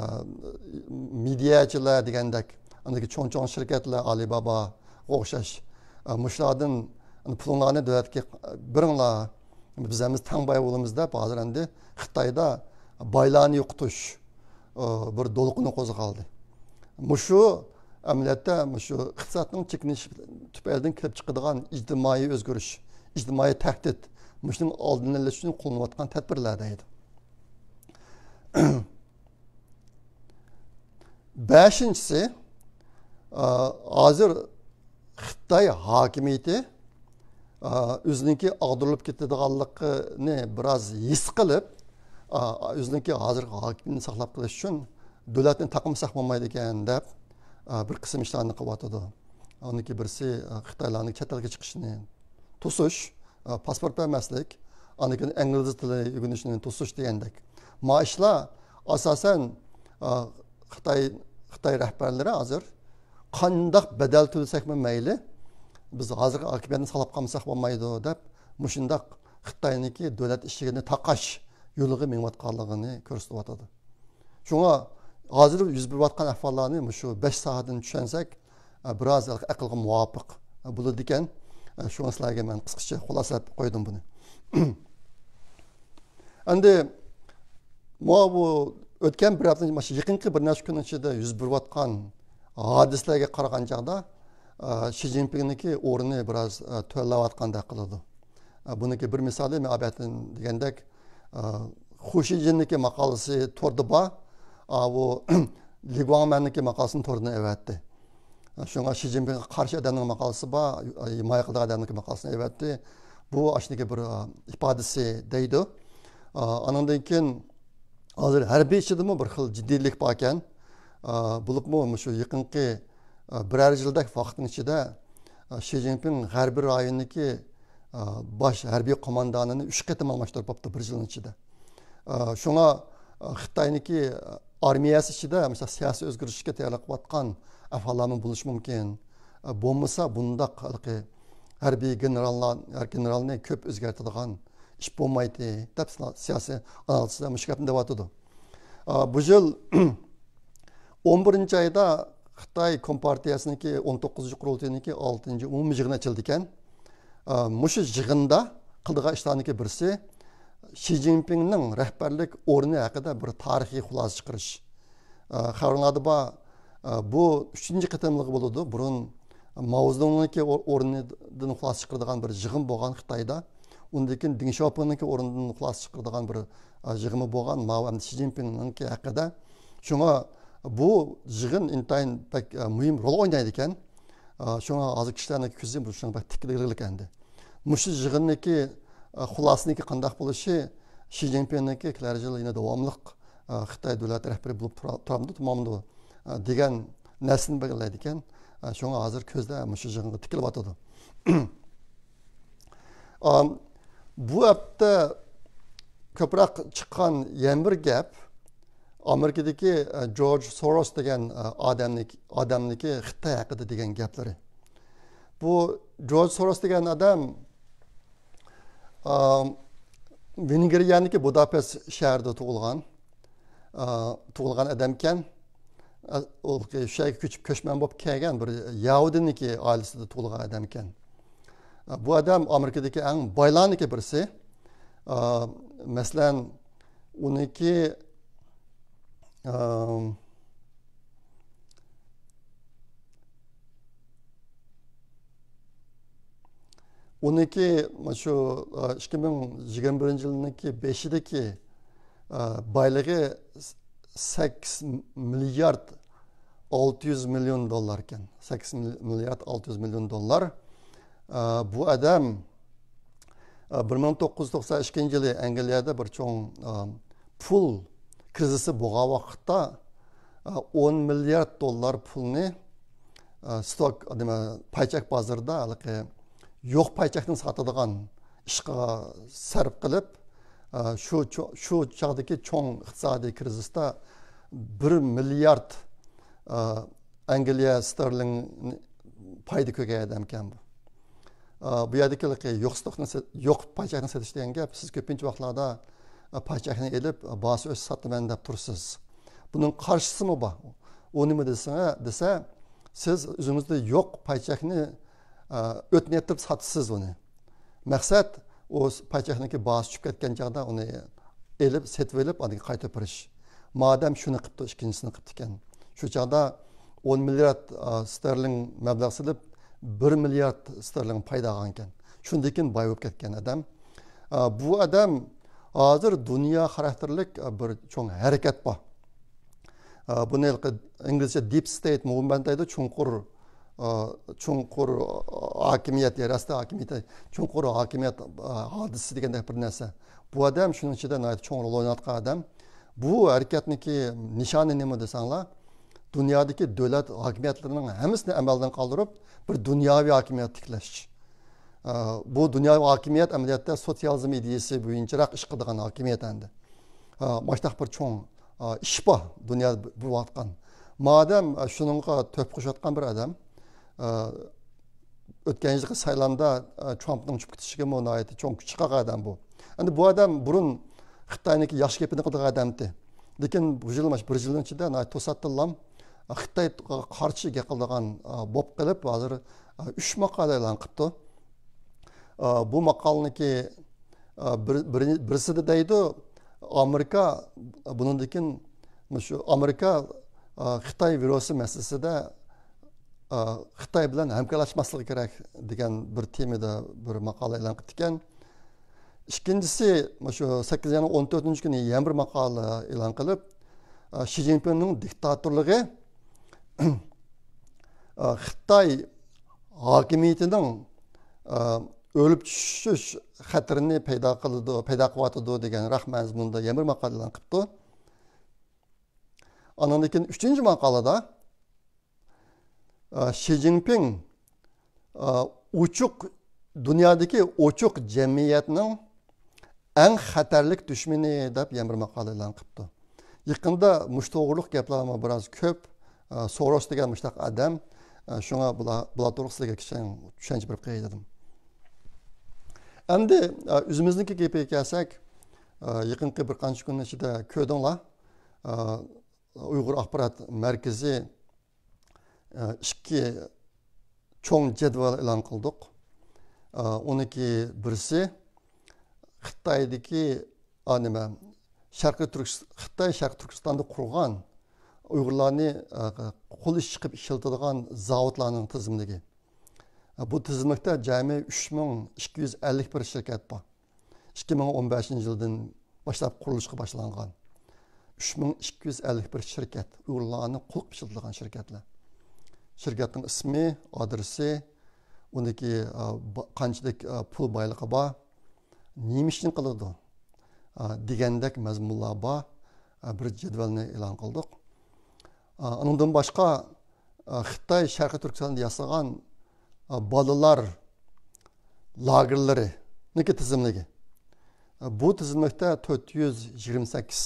مېدىياچىلار دېگەندەك، ئاندىكى چوڭ-چوڭ شىركەتلەر، ئالىباباغا ئوخشاش، ئە، مۇشۇلاردىن پۇلۇڭلارنى دۆلەتكە بېرىڭلار، بىز ھەممىمىز تەڭ باي بولىمىز دەپ، ھازىر ئەمدى خىتايدا بايلارنى يوقىتىش، ئە، بىر دولقۇنى قوزغالدى. مۇشۇ ئەمەلىيەتتە مۇشۇ ئىقتىسادنىڭ چېكىنىشى تۈپەيلىدىن كېلىپ چىقىدىغان ئىجتىمائىي ئۆزگىرىش، ئىجتىمائىي تەھدىت، مۇشۇنىڭ ئالدىنى ئېلىش ئۈچۈن قوللىنىۋاتقان تەدبىرلەر دەيدۇ. بەشىنچىسى، ئا، ھازىر خىتاي ھاكىمىيىتى، ئا، ئۆزىنىڭكى ئاغدۇرۇلۇپ كېتىدىغانلىقىنى بىراز ھېس قىلىپ، ئا، ئۆزىنىڭكى ھازىرقى ھاكىمىيىتىنى ساقلاپ قېلىش ئۈچۈن دۆلەتنى تاقىمىساق بولمايدىكەن دەپ، ئا، بىر قىسىم ئىشلارنى قىلىۋاتىدۇ. ئۇنىڭكى بىرسى، ئا، خىتايلارنىڭ چەت ئەلگە چىقىشىنى توسۇش، ئا، پاسپورت بەرمەسلىك، ئاندىن كېيىن ئىنگلىز تىلى ئۆگىنىشنى توسۇش دېگەندەك. ما ئىشلار ئاساسەن، ئا، خىتاي، خىتاي رەھبەرلىرى ھازىر قانداق بەدەل تۆلىسەكمۇ مەيلى، بىز ھازىرقى ھاكىمىيەتنى ساقلاپ قالمىساق بولمايدۇ دەپ، مۇشۇنداق خىتاينىڭكى دۆلەت ئىشىكىنى تاقاش يولىغا مېڭىۋاتقانلىقىنى كۆرسىتىۋاتىدۇ. شۇڭا ھازىر يۈز بېرىۋاتقان ئەھۋاللارنى مۇشۇ بەش ساھەدىن چۈشەنسەك، بىراز ئەقىلگە مۇۋاپىق بولىدىكەن. شۇڭا سىلەرگە مەن قىسقىچە خۇلاسىلەپ قويدۇم بۇنى. ئەمدى ماۋۇ ئۆتكەن بىر ھەپتە، مانا شۇ يېقىنقى بىر نەچچە كۈننىڭ ئىچىدە يۈز بېرىۋاتقان ھادىسىلەرگە قارىغان چاغدا، ئە، شى جىنپىڭنىڭكى ئورنى بىراز، ئە، تۆۋەنلەۋاتقاندەك قىلىدۇ. ئە، بۇنىڭكى بىر مىسالى، مەن ئاۋۋالدىن دېگەندەك، ئە، خۇ شىجىننىڭكى ماقالىسى توردا بار، ئاۋۇ لى گۇاڭمەننىڭكى ماقالىسىنى توردىن ئەۋەتتى. شۇڭا شى جىنپىڭغا قارشى ئادەمنىڭ ماقالىسى بار، ھىمايە قىلىدىغان ئادەمنىڭ ماقالىسىنى ئەۋەتتى. بۇ ئاشۇنىڭكى بىر، ئا، ئىپادىسى دەيدۇ. ئا، ئانىڭدىن كېيىن ھازىر ھەربىي ئىچىدىمۇ بىر خىل جىددىيلىك باركەن. ئا، بولۇپمۇ مۇشۇ يېقىنقى، ئا، بىرەر يىلدەك ۋاقىتنىڭ ئىچىدە، ئا، شى جىنپىڭ غەربىي رايوندىكى، ئا، باش ھەربىي قوماندانىنى ئۈچ قېتىم ئالماشتۇرۇپ باپتۇ بىر يىلنىڭ ئىچىدە. ئا، شۇڭا، ئا، خىتاينىڭكى ئارمىيەسى ئىچىدە، مىسال، سىياسىي ئۆزگىرىشكە تەييارلىق قىلىۋاتقان ئەھۋاللارمۇ بولۇشى مۇمكىن. ئا، بولمىسا بۇنداق ھېلىقى ھەربىي گېنېراللار، گېنېرالنى كۆپ ئۆزگەرتىدىغان ئىش بولمايتتى، دەپ سىياسىي ئانالىزچىلار مۇشۇ گەپنى دەۋاتىدۇ. ئا، بۇ يىل ئون بىرىنچى ئايدا خىتاي كومپارتىيەسىنىڭكى ئون توققۇزىنچى قۇرۇلتىيىنىڭكى ئالتىنچى ئومۇمىي يىغىنى ئېچىلىدىكەن. ئا، مۇشۇ يىغىندا قىلىدىغان ئىشلارنىڭكى بىرسى شى جىنپىڭنىڭ رەھبەرلىك ئورنى ھەققىدە بىر تارىخىي خۇلاسە چىقىرىش. ئا، خەۋىرىڭلاردا بار، ئا، بۇ ئۈچىنچى قېتىملىقى بولىدۇ. بۇرۇن ماۋزېدۇڭنىڭكى ئور-، ئورنىدىن خۇلاسە چىقىرىدىغان بىر يىغىن بولغان خىتايدا. ئۇندىن كېيىن دېڭ شياۋپىڭنىڭكى ئورنىدىن خۇلاسە چىقىرىدىغان بىر، ئا، يىغىنى بولغان، ماۋۇ ئەمدى شى جىنپىڭنىڭكى ھەققىدە. شۇڭا بۇ يىغىن ئىنتايىن بەك، ئا، مۇھىم رول ئوينايدىكەن. ئا، شۇڭا ھازىر كىشىلەرنىڭ كۆزى بۇ شۇنىڭ بەك تىكىلگەنلىك ئەمدى. مۇشۇ يىغىننىڭكى، ئا، خۇلاسىنىڭكى قانداق بولۇشى شى جىنپىڭنىڭكى كېلەر يىل يەنە داۋاملىق، ئا، خىتاي دۆلەت رەھبىرى بولۇپ تۇرا-، تۇرامدۇ، تۇرمامدۇ، ئا، دېگەن نەرسىنى بەلگىلەيدىكەن. ئا، شۇڭا ھازىر كۆزلەر مۇشۇ يىغىنغا تىكىلىۋاتىدۇ. ئا، بۇ ھەپتە كۆپرەك چىققان يەنە بىر گەپ، ئامېرىكىدىكى، ئە، جورج سوروس دېگەن، ئە، ئادەمنىڭ، ئادەمنىڭكى خىتاي ھەققىدە دېگەن گەپلىرى. بۇ جورج سوروس دېگەن ئادەم، ئە، ۋېنگرىيەنىڭكى بۇداپېست شەھىرىدە تۇغۇلغان، ئە، تۇغۇلغان ئادەمكەن. ئە، ئۇ شۇ يەرگە كۆچۈپ، كۆچمەن بولۇپ كەلگەن بىر يەھۇدىينىڭكى ئائىلىسىدە تۇغۇلغان ئادەمكەن. ئە، بۇ ئادەم ئامېرىكىدىكى ئەڭ بايلارنىڭكى بىرسى. ئە، مەسىلەن، ئۇنىڭكى، ئە، ئۇنىڭكى شۇ، ئە، ئىككى مىڭ يىگىرمە بىرىنچى يىلنىڭكى بېشىدىكى، ئە، بايلىقى سەككىز مىليارد ئالتە يۈز مىليون دوللار ئىكەن. سەككىز مىليارد ئالتە يۈز مىليون دوللار. ئە، بۇ ئادەم، ئە، بىر مىڭ توققۇز يۈز توقسان ئىككىنچى يىلى ئەنگلىيەدە بىر چوڭ، ئە، پۇل كىرىزىسى بولغان ۋاقىتتا، ئە، ئون مىليارد دوللار پۇلنى، ئە، ستوك، نېمە، پايچەك بازىرىدا ھېلىقى يوق پايچەكنى ساتىدىغان ئىشقا سەرپ قىلىپ، ئە، شۇ چو-، شۇ چاغدىكى چوڭ ئىقتىسادىي كىرىزىستا بىر مىليارد، ئە، ئەنگلىيە ستېرلىڭ پايدا كۆرگەن ئادەمكەن بۇ. ئە، بۇ يەردىكى ھېلىقى يوق ستوكنى سېت-، يوق پايچەكنى سېتىش دېگەن گەپ، سىز كۆپىنچە ۋاقىتلاردا، ئە، پايچەكنى ئېلىپ، ئە، باھاسى ئۆسسە ساتىمەن دەپ تۇرىسىز. بۇنىڭ قارشىسىمۇ بار. ئۇ نېمە دېسە، دېسە، سىز ئۆزىڭىزدە يوق پايچەكنى، ئە، ئۆتنە ئېتىپ ساتىسىز ئۇنى. مەقسەت، ئۇ پايچەكنىڭكى باھاسى چۈشۈپ كەتكەن چاغدا ئۇنى ئېلىپ، سېتىۋېلىپ، ئاندىن قايتۇرۇپ بېرىش. مادەم شۇنى قىپتۇ، ئىككىنچىسىنى قىپتىكەن. شۇ چاغدا ئون مىليارد، ئا، ستېرلىڭ مەبلەغ سېلىپ، بىر مىليارد ستېرلىڭ پايدا ئالغانىكەن. شۇندىن كېيىن باي بولۇپ كەتكەن ئادەم. ئا، بۇ ئادەم ھازىر دۇنيا خاراكتېرلىك، ئا، بىر چوڭ ھەرىكەت بار. ئا، بۇنى ھېلىقى ئىنگلىزچە دىپ ستېيت مۇۋمېنت دەيدۇ، چوڭقۇر، ئا، چوڭقۇر ھاكىمىيەت، يەر ئاستى ھاكىمىيىتى، چوڭقۇر ھاكىمىيەت، ئا، ھادىسىسى دېگەندەك بىر نەرسە. بۇ ئادەم شۇنىڭ ئىچىدە ناھايىتى چوڭ رول ئويناۋاتقان ئادەم. بۇ ھەرىكەتنىڭكى نىشانى نېمە دېسەڭلار، دۇنيادىكى دۆلەت ھاكىمىيەتلىرىنىڭ ھەممىسىنى ئەمەلدىن قالدۇرۇپ، بىر دۇنياۋى ھاكىمىيەت تىكلەش. ئە، بۇ دۇنياۋى ھاكىمىيەت ئەمەلىيەتتە سوتسىيالىزم ئىدىيىسى بويىچىراق ئىش قىلىدىغان ھاكىمىيەت ئەمدى. ئە، ماشۇنداق بىر چوڭ، ئە، ئىش بار دۇنيا بۇرۇۋاتقان. مادەم، ئە، شۇنىڭغا تۆھپە قوشۇۋاتقان بىر ئادەم، ئە، ئۆتكەن يىلقى سايلامدا، ئە، ترامپنىڭ چۈشۈپ كېتىشىگىمۇ ناھايىتى چوڭ كۈچ چىقارغان ئادەم بۇ. ئەمدى بۇ ئادەم بۇرۇن خىتاينىڭكى ياخشى گېپىنى قىلىدىغان ئادەمتى. لېكىن بۇ يىل، مانا بىر يىلنىڭ ئىچىدە ناھايىتى توساتتىنلا خىتايغا قارشى گەپ قىلىدىغان، ئە، بولۇپ قېلىپ، ھازىر، ئە، ئۈچ ماقالە ئېلان قىپتۇ. ئە، بۇ ماقالىنىڭكى، ئە، بىر، بىر، بىرسىدە دەيدۇ، ئامېرىكا بۇنىڭدىن كېيىن مۇشۇ ئامېرىكا، ئە، خىتاي ۋىرۇسى مەسىلىسىدە، ئە، خىتاي بىلەن ھەمكارلاشماسلىقى كېرەك دېگەن بىر تېمىدا بىر ماقالە ئېلان قىپتىكەن. ئىككىنچىسى، مۇشۇ سەككىزىنچى ئاينىڭ ئون تۆتىنچى كۈنى يەنە بىر ماقالە ئېلان قىلىپ، ئە، شى جىنپىڭنىڭ دىكتاتورلۇقى، ئە، خىتاي ھاكىمىيىتىنىڭ، ئە، ئۆلۈپ چۈشۈش خەتىرىنى پەيدا قىلىدۇ، پەيدا قىلىۋاتىدۇ دېگەن راق مەزمۇندا يەنە بىر ماقالە ئېلان قىپتۇ. ئانىڭدىن كېيىن ئۈچىنچى ماقالىدا، ئە، شى جىنپىڭ، ئە، ئوچۇق، دۇنيادىكى ئوچۇق جەمئىيەتنىڭ ئەڭ خەتەرلىك دۈشمىنى دەپ يەنە بىر ماقالە ئېلان قىپتۇ. يېقىندا مۇشۇ توغرۇلۇق گەپلەرمۇ بىراز كۆپ. ئە، سوروس دېگەن مۇشۇنداق ئادەم، ئە، شۇڭا بۇلار، بۇلار توغرىسىدا سىلەرگە كىچىك چۈشەنچە بېرىپ قوياي دېدىم. ئەمدى، ئە، ئۆزىمىزنىڭكى گېپىگە كەلسەك، ئە، يېقىنقى بىر قانچە كۈننىڭ ئىچىدە كۆردۈڭلار، ئە، ئۇيغۇر ئاخبارات مەركىزى ئىككى چوڭ جەدۋەل ئېلان قىلدۇق. ئۇنىڭكى بىرسى خىتايدىكى، ئا، نېمە، شەرقىي تۈركىس-، خىتاي شەرقىي تۈركىستاندا قۇرغان ئۇيغۇرلارنى، قۇل ئىش چىقىپ ئىشلىتىدىغان زاۋۇتلارنىڭ تىزىملىكى. بۇ تىزىملىكتە جەمئىي ئۈچ مىڭ ئىككى يۈز ئەللىك بىر شىركەت بار. ئىككى مىڭ ئون بەشىنچى يىلدىن باشلاپ قۇرۇلۇشقا باشلانغان ئۈچ مىڭ ئىككى يۈز ئەللىك بىر شىركەت، ئۇيغۇرلارنى قۇل قىلىپ ئىشلىتىدىغان شىركەتلەر. شىركەتنىڭ ئىسمى، ئادرېسى، ئۇنىڭكى، ئا، با-، قانچىلىك، ئا، پۇل بايلىقى بار، نېمە ئىشنى قىلىدۇ، ئا، دېگەندەك مەزمۇنلار بار، ئا، بىر جەدۋەلنى ئېلان قىلدۇق. ئا، ئۇنىڭدىن باشقا، ئا، خىتاي شەرقىي تۈركىستاندا ياسىغان، ئا، بالىلار لاگېرلىرىنىڭكى تىزىملىكى. ئا، بۇ تىزىملىكتە تۆت يۈز يىگىرمە سەككىز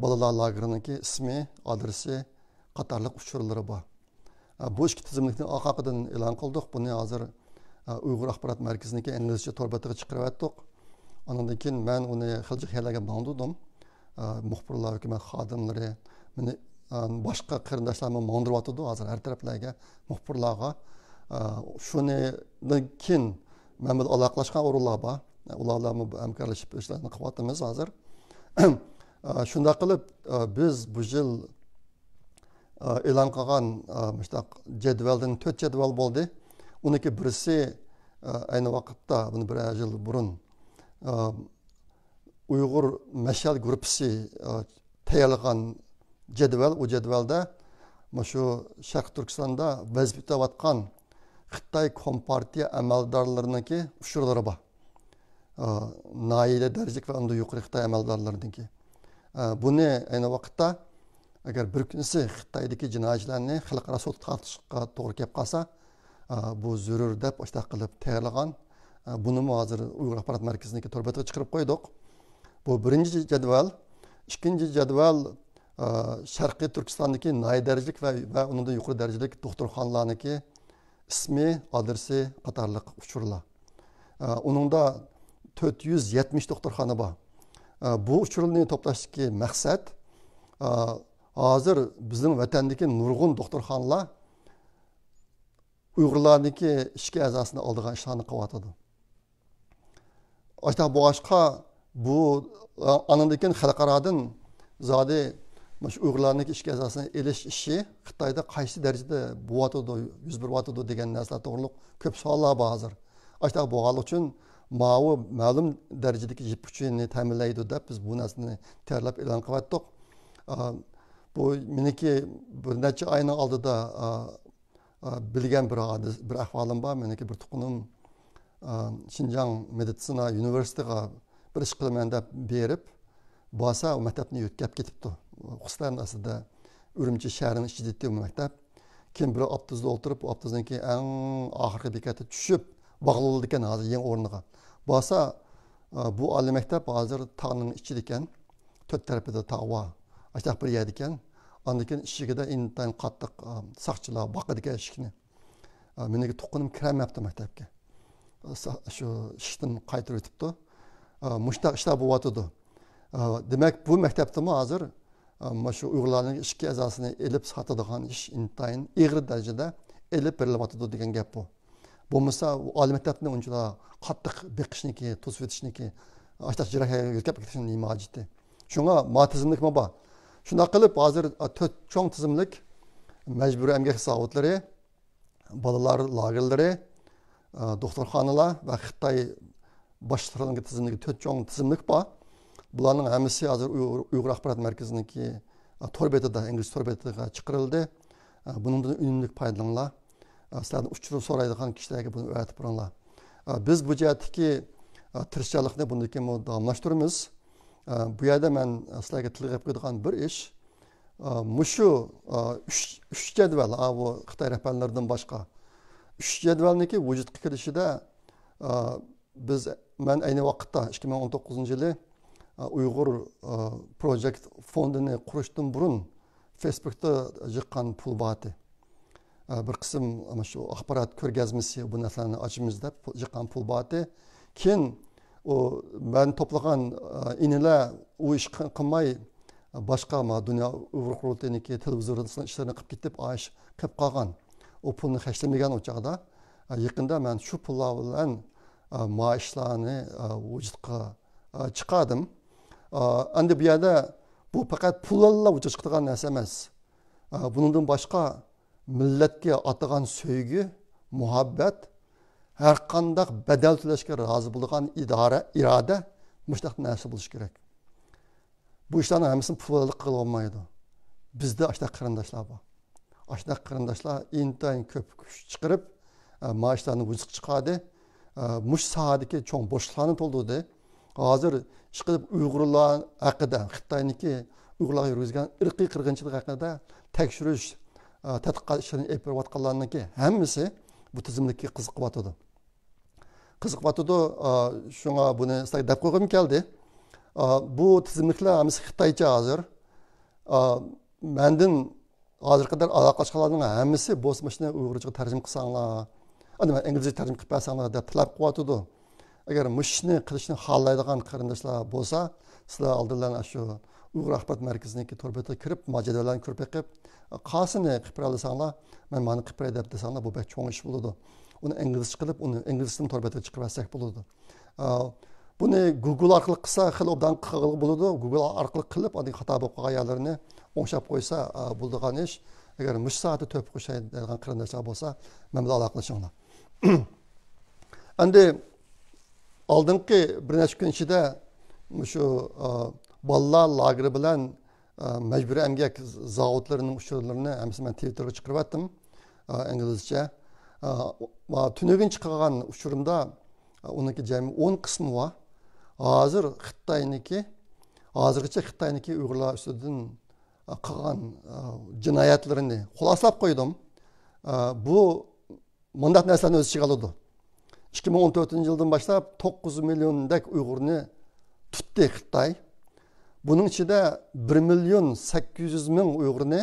بالىلار لاگېرىنىڭكى ئىسمى، ئادرېسى قاتارلىق ئۇچۇرلىرى بار. ئا، بۇ ئىككى تىزىملىكنى ئارقا-ئارقىدىن ئېلان قىلدۇق. بۇنى ھازىر، ئا، ئۇيغۇر ئاخبارات مەركىزىنىڭكى ئىنگلىزچە تور بېتىگە چىقىرىۋەتتۇق. ئاندىن كېيىن مەن ئۇنى خىلجى خەيرلەرگە ماڭدۇردۇم. ئا، مۇخبىرلار، ھۆكۈمەت خادىملىرى، مېنى، ئا، باشقا قېرىنداشلارمۇ ماڭدۇرۇۋاتىدۇ ھازىر ھەر تەرەپلەرگە، مۇخبىرلارغا. ئا، شۇنىڭدىن كېيىن مەن بىلەن ئالاقىلەشكەن ئورۇنلار بار. ئۇلار بىلەنمۇ ھەمكارلىشىپ ئىشلارنى قىلىۋاتىمىز ھازىر. ئا، شۇنداق قىلىپ، ئا، بىز بۇ يىل، ئا، ئېلان قىلغان، ئا، مۇشۇنداق جەدۋەلدىن تۆت جەدۋەل بولدى. ئۇنىڭكى بىرسى، ئا، ئەينى ۋاقىتتا، بۇنى بىرەر يىل بۇرۇن، ئا، ئۇيغۇر مەشئەل گۇرۇپپىسى، ئا، تەييارلىغان جەدۋەل. ئۇ جەدۋەلدە مۇشۇ شەرقىي تۈركىستاندا ۋەزىپە ئۆتەۋاتقان خىتاي كومپارتىيە ئەمەلدارلىرىنىڭكى ئۇچۇرلىرى بار. ئا، ناھىيە دەرىجىلىك ۋە ئۇندىن يۇقىرى خىتاي ئەمەلدارلىرىنىڭكى. ئا، بۇنى ئەينى ۋاقىتتا ئەگەر بىر كۈنسى خىتايدىكى جىنايەتچىلەرنى خەلقئارا سوتقا تارتىشقا توغرا كېلىپ قالسا، ئا، بۇ زۆرۈر دەپ ئاشۇنداق قىلىپ تەييارلىغان. ئا، بۇنىمۇ ھازىر ئۇيغۇر ئاخبارات مەركىزىنىڭكى تور بېتىگە چىقىرىپ قويدۇق. بۇ بىرىنچى جەدۋەل. ئىككىنچى جەدۋەل، ئا، شەرقىي تۈركىستاندىكى ناھىيە دەرىجىلىك ۋە، ۋە ئۇنىڭدىن يۇقىرى دەرىجىلىك دوختۇرخانىلارنىڭكى ئىسمى، ئادرېسى قاتارلىق ئۇچۇرلار. ئا، ئۇنىڭدا تۆت يۈز يەتمىش دوختۇرخانا بار. ئا، بۇ ئۇچۇرنى توپلاشتىكى مەقسەت، ئا، ھازىر بىزنىڭ ۋەتەندىكى نۇرغۇن دوختۇرخانىلار ئۇيغۇرلارنىڭكى ئىچكى ئەزاسىنى ئالىدىغان ئىشلارنى قىلىۋاتىدۇ. ئاشۇنداق بولغاچقا، بۇ، ئا-، ئانىڭدىن كېيىن خەلقئارادىن زادى مۇشۇ ئۇيغۇرلارنىڭكى ئىچكى ئەزاسىنى ئېلىش ئىشى خىتايدا قايسى دەرىجىدە بولۇۋاتىدۇ، يۈز بېرىۋاتىدۇ دېگەن نەرسىلەر توغرۇلۇق كۆپ سوئاللار بار ھازىر. ئاشۇنداق بولغانلىقى ئۈچۈن ماۋۇ مەلۇم دەرىجىدىكى يىپ ئۇچىنى تەمىنلەيدۇ دەپ بىز بۇ نەرسىنى تەييارلاپ ئېلان قىلىۋەتتۇق. ئا، بۇ مېنىڭكى بىر نەچچە ئاينىڭ ئالدىدا، ئا، ئا، بىلگەن بىر ھادىس-، بىر ئەھۋالىم بار. مېنىڭكى بىر تۇغقىنىم، ئا، شىنجاڭ مېدىتسىنا ئۇنىۋېرسىتېتىغا بىر ئىش قىلىمەن دەپ بېرىپ، بارسا ئۇ مەكتەپنى يۆتكەپ كېتىپتۇ. خۇسۇسەن ئەسلىدە ئۈرۈمچى شەھىرىنىڭ ئىچىدە ئىدى ئۇ مەكتەپ. كېيىن بىر ئاپتوبۇستا ئولتۇرۇپ، ئۇ ئاپتوبۇسنىڭكى ئەڭ ئاخىرقى بېكەتتە چۈشۈپ، باغلىۋالىدىكەن ھازىر يېڭى ئورنىغا. بارسا، ئا، بۇ ئالىي مەكتەپ ھازىر تاغنىڭ ئىچىدىكەن، تۆت تەرىپىدە تاغ بار. ئاشۇنداق بىر يەردىكەن. ئاندىن كېيىن ئىشىكىدە ئىنتايىن قاتتىق، ئا، ساقچىلار باقىدىكەن ئىشىكنى. ئا، مېنىڭكى تۇغقىنىم كىرەلمەپتۇ مەكتەپكە. سا-، شۇ ئىشىكتىن قايتۇرۇۋېتىپتۇ. ئا، مۇشۇنداق ئىشلار بولۇۋاتىدۇ. ئا، دېمەك، بۇ مەكتەپتىمۇ ھازىر، ئا، مانا شۇ ئۇيغۇرلارنىڭ ئىككى ئەزاسىنى ئېلىپ ساتىدىغان ئىش ئىنتايىن ئېغىر دەرىجىدە ئېلىپ بېرىلىۋاتىدۇ دېگەن گەپ بۇ. بولمىسا، ئۇ ئالىي مەكتەپنى ئۇنچىلا قاتتىق بېقىشنىكى، توسۇۋېتىشنىكى، ئاشۇنداق جىراھ يەرگە يۆتكەپ كېتىشنىڭ نېمە ھاجىتى؟ شۇڭا ما تىزىملىكمۇ بار. شۇنداق قىلىپ، ھازىر، ئا، تۆت چوڭ تىزىملىك مەجبۇرىي ئەمگەك زاۋۇتلىرى، بالىلار لاگېرلىرى، ئا، دوختۇرخانىلار ۋە خىتاي باشلىقلىرىنىڭ تىزىملىكى، تۆت چوڭ تىزىملىك بار. بۇلارنىڭ ھەممىسى ھازىر ئۇيغۇر، ئۇيغۇر ئاخبارات مەركىزىنىڭكى، ئا، تور بېتىدە، ئىنگلىز تور بېتىگە چىقىرىلدى. ئا، بۇنىڭدىن ئۈنۈملۈك پايدىلىنىڭلار. ئا، سىلەردىن ئۇچۇر سورايدىغان كىشىلەرگە بۇنى ئەۋەتىپ بېرىڭلار. ئا، بىز بۇ جەھەتتىكى، ئا، تىرىشچانلىقنى بۇندىن كېيىنمۇ داۋاملاشتۇرىمىز. ئا، بۇ يەردە مەن سىلەرگە تىلغا ئېلىپ قويىدىغان بىر ئىش، ئا، مۇشۇ، ئا، ئۈچ، ئۈچ جەدۋەل، ئا، بۇ خىتاي رەھبەرلىرىدىن باشقا ئۈچ جەدۋەلنىڭكى ۋۇجۇدقا كېلىشىدە، ئا، بىز، مەن ئەينى ۋاقىتتا ئىككى مىڭ ئون توققۇزىنچى يىلى، ئا، ئۇيغۇر، ئا، پروجېكت فوندىنى قۇرۇشتىن بۇرۇن فېيسبۇكتا يىغقان پۇل بارتى. ئا، بىر قىسىم ئەنە شۇ ئاخبارات كۆرگەزمىسى، بۇ نەرسىلەرنى ئاچىمىز دەپ يىغقان پۇل بارتى. كېيىن ئۇ مەن توپلىغان، ئا، ئىنىلەر ئۇ ئىش قىل-، قىلماي، باشقا ما دۇنيا ئۇيغۇر قۇرۇلتىيىنىڭكى تېلېۋىزورىنىڭ ئىشلىرىنى قىلىپ كېتىپ، ئا، ئىش قىلىپ قالغان. ئۇ پۇلنى خەجلىمىگەن ئۇ چاغدا. ئا، يېقىندا مەن شۇ پۇللار بىلەن، ئا، ما ئىشلارنى، ئا، ۋۇجۇدقا، ئا، چىقاردىم. ئا، ئەمدى بۇ يەردە بۇ پەقەت پۇل بىلەنلا ۋۇجۇدقا چىقىدىغان نەرسە ئەمەس. ئا، بۇنىڭدىن باشقا مىللەتكە ئاتىغان سۆيگۈ، مۇھەببەت، ھەرقانداق بەدەل تۆلەشكە رازى بولىدىغان ئىدارە، ئىرادە، مۇشۇنداق نەرسە بولۇشى كېرەك. بۇ ئىشلارنىڭ ھەممىسىنى پۇل بىلەن قىلغىلى بولمايدۇ. بىزدە ئاشۇنداق قېرىنداشلار بار. ئاشۇنداق قېرىنداشلار ئىنتايىن كۆپ كۈچ چىقىرىپ، ئە، ما ئىشلارنى ۋۇجۇدقا چىقاردى. ئە، مۇشۇ ساھەدىكى چوڭ بوشلۇقلارنى تولدۇردى. ھازىر ئىشقىلىپ ئۇيغۇرلار ھەققىدە، خىتاينىڭكى ئۇيغۇرلارغا يۈرگۈزگەن ئىرقىي قىرغىنچىلىق ھەققىدە تەكشۈرۈش، ئە، تەتقىقات ئىشلىرىنى ئېلىپ بېرىۋاتقانلارنىڭكى ھەممىسى بۇ تىزىملىككە قىزىقىۋاتىدۇ. قىزىقىۋاتىدۇ. ئا، شۇڭا بۇنى سىلەرگە دەپ قويغۇم كەلدى. ئا، بۇ تىزىملىكلەر ھەممىسى خىتايچە ھازىر. ئا، مەندىن ھازىرغا قەدەر ئالاقىلەشكەنلەرنىڭ ھەممىسى بولسا مۇشۇنى ئۇيغۇرچىغا تەرجىمە قىلساڭلار، ئەنە مەن ئىنگلىزچە تەرجىمە قىلىپ بەرسەڭلار دەپ تەلەپ قىلىۋاتىدۇ. ئەگەر مۇشۇنى قىلىشنى خالايدىغان قېرىنداشلار بولسا، سىلەر ئالدى بىلەن شۇ ئۇيغۇر ئاخبارات مەركىزىنىڭكى تور بېتىگە كىرىپ، ما جەدۋەللەرنى كۆرۈپ بېقىپ، قالسىنى قىلىپ بېرەلىسەڭلار، مەن مانى قىلىپ بېرەي دەپ دېسەڭلار، بۇ بەك چوڭ ئىش بولىدۇ. ئۇنى ئىنگلىزچە قىلىپ، ئۇنى ئىنگلىزچىدىن تور بېتىگە چىقىرىۋەتسەك بولىدۇ. ئا، بۇنى گۇگل ئارقىلىق قىلسا، خېلى ئوبدان قىلغىلى بولىدۇ. گۇگل ئارقىلىق قىلىپ، ئاندىن خاتا بولۇپ قالغان يەرلىرىنى ئوڭشاپ قويسا، ئا، بولىدىغان ئىش. ئەگەر مۇشۇ ساھەدە تۆھپە قوشاي دەيدىغان قېرىنداشلار بولسا، مەن بىلەن ئالاقىلىشىڭلار. ئەمدى ئالدىنقى بىر نەچچە كۈن ئىچىدە مۇشۇ، ئا، بالىلار لاگېرى بىلەن، ئا، مەجبۇرىي ئەمگەك زاۋۇتلىرىنىڭ ئۇچۇرلىرىنى ھەممىسىنى مەن تىۋىتتېرغا چىقىرىۋەتتىم، ئا، ئىنگلىزچە. ئا، ئا، تۈنۈگۈن چىقارغان ئۇچۇرۇمدا، ئا، ئۇنىڭكى جەمئىي ئون قىسمى بار. ھازىر خىتاينىڭكى، ھازىرغىچە خىتاينىڭكى ئۇيغۇرلار ئۈستىدىن، ئا، قىلغان، ئا، جىنايەتلىرىنى خۇلاسىلاپ قويدۇم. ئا، بۇ مۇنداق نەرسىلەرنى ئۆز ئىچىگە ئالىدۇ. ئىككى مىڭ ئون تۆتىنچى يىلدىن باشلاپ توققۇز مىليوندەك ئۇيغۇرنى تۇتتى خىتاي. بۇنىڭ ئىچىدە بىر مىليون سەككىز يۈز مىڭ ئۇيغۇرنى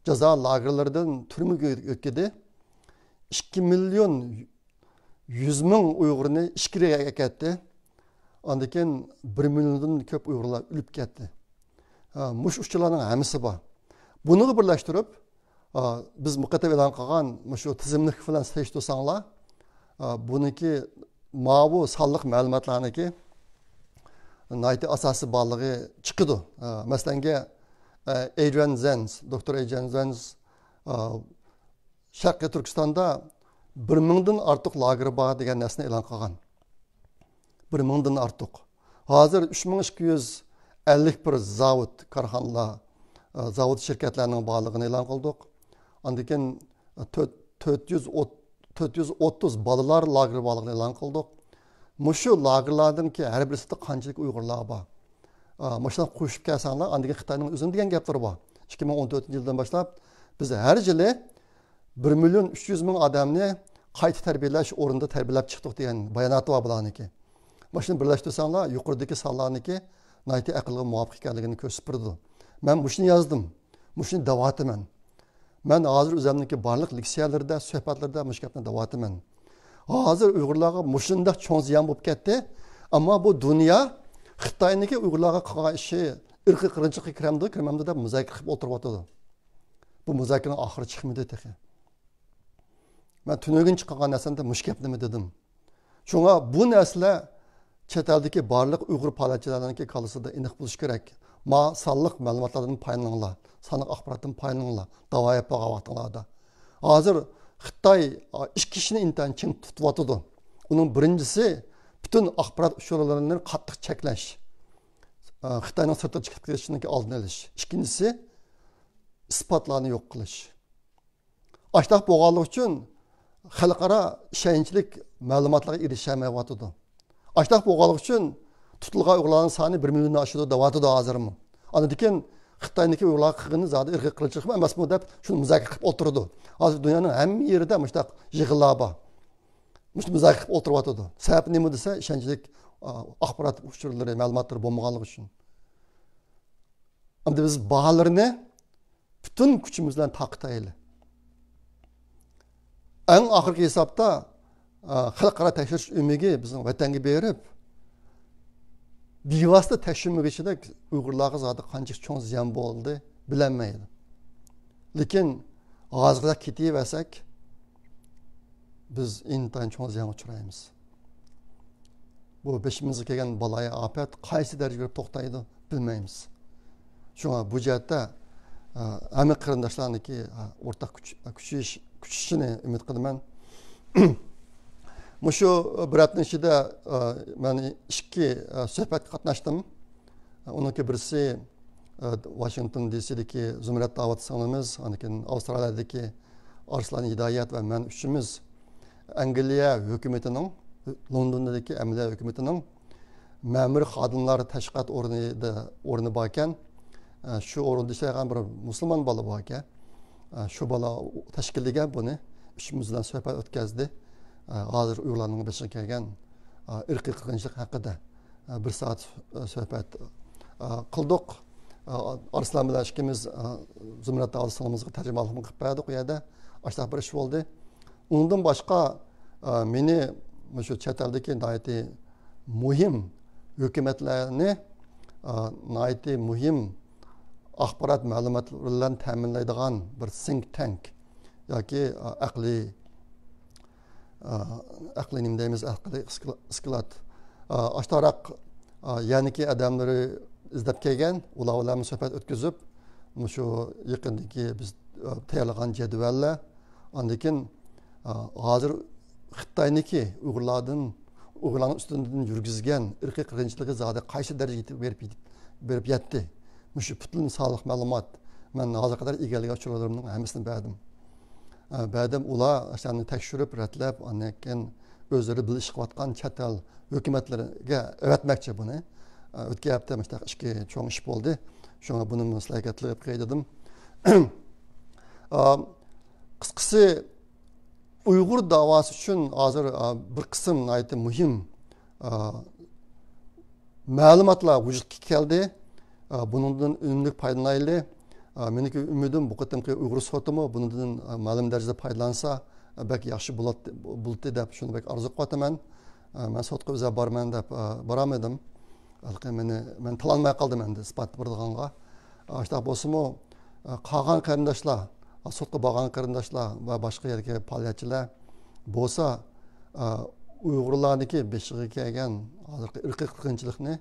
جازا لاگېرلىرىدىن تۈرمىگە يۆتكىدى. ئىككى مىليون يۈز مىڭ ئۇيغۇرنى ئىچكىرىگە ئەكەتتى. ئاندىن كېيىن بىر مىليوندىن كۆپ ئۇيغۇرلار ئۆلۈپ كەتتى. ھە، مۇشۇ ئۇچۇرلارنىڭ ھەممىسى بار. بۇنىڭغا بىرلەشتۈرۈپ، ئا، بىز مۇقەددەم ئېلان قىلغان مۇشۇ تىزىملىك بىلەن سېلىشتۇرساڭلار، ئا، بۇنىڭكى ماۋۇ سانلىق مەلۇماتلارنىڭكى ناھايىتى ئاساسىي بارلىقى چىقىدۇ. ئا، مەسىلەنگە، ئا، ئېيدرىيان زېنز، دوكتور ئېيدرىيان زېنز، ئا، شەرقىي تۈركىستاندا بىر مىڭدىن ئارتۇق لاگېر بار دېگەن نەرسىنى ئېلان قىلغان. بىر مىڭدىن ئارتۇق. ھازىر ئۈچ مىڭ ئىككى يۈز ئەللىك بىر زاۋۇت، كارخانىلار، ئە، زاۋۇت، شىركەتلەرنىڭ بارلىقىنى ئېلان قىلدۇق. ئاندىن كېيىن، ئە، تۆت، تۆت يۈز ئوت-، تۆت يۈز ئوتتۇز بالىلار لاگېرى بارلىقىنى ئېلان قىلدۇق. مۇشۇ لاگېرلاردىنكى ھەر بىرسىدە قانچىلىك ئۇيغۇرلار بار؟ ئا، مۇشۇلارنى قوشۇپ كەلسەڭلار، ئاندىن كېيىن خىتاينىڭ ئۆزىنىڭ دېگەن گەپلىرى بار. ئىككى مىڭ ئون تۆتىنچى يىلدىن باشلاپ بىز ھەر يىلى بىر مىليون ئۈچ يۈز مىڭ ئادەمنى قايتا تەربىيەلەش ئورنىدا تەربىيەلەپ چىقتۇق دېگەن باياناتى بار بۇلارنىڭكى. مۇشۇنى بىرلەشتۈرسەڭلار، يۇقىرىدىكى سانلارنىڭكى ناھايىتى ئەقىلگە مۇۋاپىق ئىكەنلىكىنى كۆرسىتىپ بېرىدۇ. مەن مۇشۇنى يازدىم، مۇشۇنى دەۋاتىمەن. مەن ھازىر ئۆزۈمنىڭكى بارلىق لېكسىيەلىرىدە، سۆھبەتلىرىدە مۇشۇ گەپنى دەۋاتىمەن. ھازىر ئۇيغۇرلارغا مۇشۇنداق چوڭ زىيان بولۇپ كەتتى. ئەمما بۇ دۇنيا خىتاينىڭكى ئۇيغۇرلارغا قىلغان ئىشى ئىرقىي قىرغىنچىلىققا كىرەمدۇ، كىرمەمدۇ دەپ مۇزاكىرە قىلىپ ئولتۇرۇۋاتىدۇ. بۇ مۇزاكىرىنىڭ ئاخىرى چىقمىدى تېخى. مەن تۈنۈگۈن چىقارغان نەرسەمدە مۇشۇ گەپنىمۇ دېدىم. شۇڭا بۇ نەرسىلەر چەت ئەلدىكى بارلىق ئۇيغۇر پائالىيەتچىلەرنىڭكى كاللىسىدا ئېنىق بولۇشى كېرەك. ما سانلىق مەلۇماتلاردىن پايدىلىنىڭلار، سانلىق ئاخباراتتىن پايدىلىنىڭلار، داۋا ئېلىپ بارغان ۋاقتىڭلاردا. ھازىر خىتاي، ئا، ئىككى ئىشنى ئىنتايىن چىڭ تۇتۇۋاتىدۇ. ئۇنىڭ بىرىنچىسى، پۈتۈن ئاخبارات ئۇچۇرلىرىنى قاتتىق چەكلەش. ئا، خىتاينىڭ سىرتىغا چىقىپ كېتىشىنىڭكى ئالدىنى ئېلىش. ئىككىنچىسى، ئىسپاتلارنى يوق قىلىش. ئاشتاق بولغانلىقى ئۈچۈن خەلقئارا ئىشەنچلىك مەلۇماتلارغا ئېرىشەلمەيۋاتىدۇ. ئاشتاق بولغانلىقى ئۈچۈن تۇتۇلغان ئۇيغۇرلارنىڭ سانى بىر مىليوندىن ئاشىدۇ دەۋاتىدۇ ھازىرمۇ. ئاندىن كېيىن خىتاينىڭكى ئۇيغۇرلارغا قىلغىنى زادى ئىرقىي قىرغىنچىلىقمۇ ئەمەسمۇ دەپ شۇنى مۇزاكىرە قىلىپ ئولتۇرىدۇ. ھازىر دۇنيانىڭ ھەممە يېرىدە مۇشۇنداق يىغىنلار بار. مۇشۇنى مۇزاكىرە قىلىپ ئولتۇرۇۋاتىدۇ. سەۋەبى نېمە دېسە، ئىشەنچلىك، ئا، ئاخبارات ئۇچۇرلىرى، مەلۇماتلىرى بولمىغانلىقى ئۈچۈن. ئەمدى بىز بارلىرىنى پۈتۈن كۈچىمىز بىلەن تارقىتايلى. ئەڭ ئاخىرقى ھېسابتا، ئا، خەلقئارا تەكشۈرۈش ئۆمىكى بىزنىڭ ۋەتەنگە بېرىپ، بىۋاسىتە تەكشۈرمىگۈچىدەك ئۇيغۇرلارغا زادى قانچىلىك چوڭ زىيان بولدى بىلەلمەيدۇ. لېكىن ھازىرغىدەك كېتىۋەرسەك، بىز ئىنتايىن چوڭ زىيانغا ئۇچرايمىز. بۇ بېشىمىزغا كەلگەن بالايىئاپەت قايسى دەرىجىگە بېرىپ توختايدۇ، بىلمەيمىز. شۇڭا بۇ جەھەتتە، ئە، ھەممە قېرىنداشلارنىڭكى، ئە، ئورتاق كۈچ-، كۈچىيىش-، كۈچىشىنى ئۈمىد قىلىمەن. مۇشۇ بىر ھەپتىنىڭ ئىچىدە، ئە، مەن ئىككى، ئە، سۆھبەتكە قاتناشتىم. ئۇنىڭكى بىرسى، ئە، ۋاشىنگتون دى سىدىكى زۇمرەت داۋۇت سىڭلىمىز، ئاندىن كېيىن ئاۋسترالىيەدىكى ئارسلان ھىدايەت ۋە مەن ئۈچىمىز ئەنگلىيە ھۆكۈمىتىنىڭ، لوندوندىكى ئەمەلىيە ھۆكۈمىتىنىڭ مەمۇرىي خادىملار تەشۋىقات ئورنىدا، ئورنى باركەن، ئە، شۇ ئورۇندا ئىشلەيدىغان بىر مۇسۇلمان بالا باركەن، ئە، شۇ بالا تەشكىللىگەن بۇنى. ئۈچىمىز بىلەن سۆھبەت ئۆتكەزدى. ئە، ھازىر ئۇيغۇرلارنىڭ بېشىغا كەلگەن، ئە، ئىرقىي قىرغىنچىلىق ھەققىدە، ئە، بىر سائەت، ئە، سۆھبەت، ئە، قىلدۇق. ئە، ئارسلان بىلەن ئىككىمىز، ئە، زۇمرەت داۋۇت سىڭلىمىزغا تەرجىمانلىقنى قىلىپ بەردۇق ئۇ يەردە. ئاشۇنداق بىر ئىش بولدى. ئۇنىڭدىن باشقا، ئە، مېنى مۇشۇ چەت ئەلدىكى ناھايىتى مۇھىم ھۆكۈمەتلەرنى، ئە، ناھايىتى مۇھىم ئاخبارات مەلۇماتلار بىلەن تەمىنلەيدىغان بىر think tank ياكى، ئە، ئەقلىي، ئە، ئەقلىي نېمە دەيمىز، ئەقلىي ئىسكىلا-، ئىسكىلات. ئە، ئاشتاراق، ئە، يەنىكى ئادەملىرى ئىزدەپ كەلگەن، ئۇلار بىلەن سۆھبەت ئۆتكۈزۈپ، مۇشۇ يېقىندىكى بىز، ئە، تەييارلىغان جەدۋەللەر، ئاندىن كېيىن، ئا، ھازىر خىتاينىڭكى ئۇيغۇرلاردىن، ئۇيغۇرلارنىڭ ئۈستىدىن يۈرگۈزگەن ئىرقىي قىرغىنچىلىقى زادى قايسى دەرىجىگە يېتىپ بېرىپ، بېرىپ يەتتى؟ مۇشۇ پۈتۈن سانلىق مەلۇمات. مەن ھازىرغا قەدەر ئىگىلىگەن ئۇچۇرلىرىمنىڭ ھەممىسىنى بەردىم. ئا، بەردىم، ئۇلار ئاشۇلارنى تەكشۈرۈپ، رەتلەپ، ئاندىن كېيىن ئۆزلىرى بىللە ئىش قىلىۋاتقان چەت ئەل ھۆكۈمەتلىرىگە ئەۋەتمەكچى بۇنى. ئا، ئۆتكەن ھەپتە مۇشۇنداق ئىككى چوڭ ئىش بولدى. شۇڭا بۇنىمۇ سىلەرگە تىلغا ئېلىپ قوياي دېدىم. ئا، قىسقىسى، ئۇيغۇر داۋاسى ئۈچۈن ھازىر، ئا، بىر قىسىم ناھايىتى مۇھىم، ئا، مەلۇماتلار ۋۇجۇدقا كەلدى. ئا، بۇنىڭدىن ئۈنۈملۈك پايدىلىنايلى. ئا، مېنىڭكى ئۈمىدىم، بۇ قېتىمقى ئۇيغۇر سوتىمۇ بۇنىڭدىن، ئا، مەلۇم دەرىجىدە پايدىلانسا، ئا، بەك ياخشى بولاتتى، بولاتتى دەپ شۇنى بەك ئارزۇ قىلىۋاتىمەن. ئا، مەن سوتقا ئۆزۈم بارىمەن دەپ، ئا، بارالمىدىم. ھېلىقى مېنى، مەن تالانماي قالدىم ئەمدى ئىسپات بېرىدىغانغا. ئاشۇنداق بولسىمۇ، قالغان قېرىنداشلار، سوتقا بارغان قېرىنداشلار ۋە باشقا يەردىكى پائالىيەتچىلەر بولسا، ئۇيغۇرلارنىڭكى بېشىغا كەلگەن ھازىرقى ئىرقىي قىرغىنچىلىقنى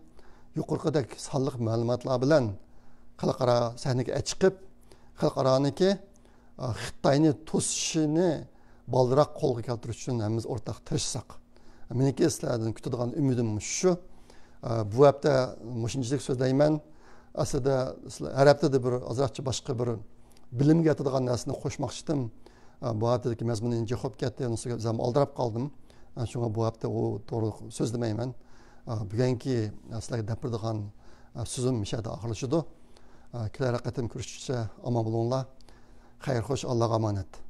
يۇقىرىقىدەك سانلىق مەلۇماتلار بىلەن خەلقئارا سەھنىگە چىقىپ، خەلقئارانىڭكى خىتاينى توسۇشىنى بالدۇرراق قولغا كەلتۈرۈش ئۈچۈن ھەممىمىز ئورتاق تىرىشساق. مېنىڭكى سىلەردىن كۈتىدىغان ئۈمىدىم مۇشۇ. بۇ ھەپتە مۇشۇنچىلىك سۆزلەيمەن. ئەسلىدە سىلەر ھەر ھەپتىدە بىر ئازراقچە باشقا بىر بىلىمگە ياتىدىغان نەرسىنى قوشماقچىدىم. بۇ ھەپتىدىكى مەزمۇن ئىنجىق بولۇپ كەتتى، ئۇنىڭ ئۈستىگە ئۆزۈم ئالدىراپ قالدىم. شۇڭا بۇ ھەپتە ئۇ توغرىلىق سۆزلىمەيمەن. بۈگۈنكى سىلەرگە دەپ بېرىدىغان سۆزۈم مۇشۇ يەردە ئاخىرلىشىدۇ. كېلەر قېتىم كۆرۈشكىچە ئامان بولۇڭلار. خەير خوش، ئاللاغا ئامانەت.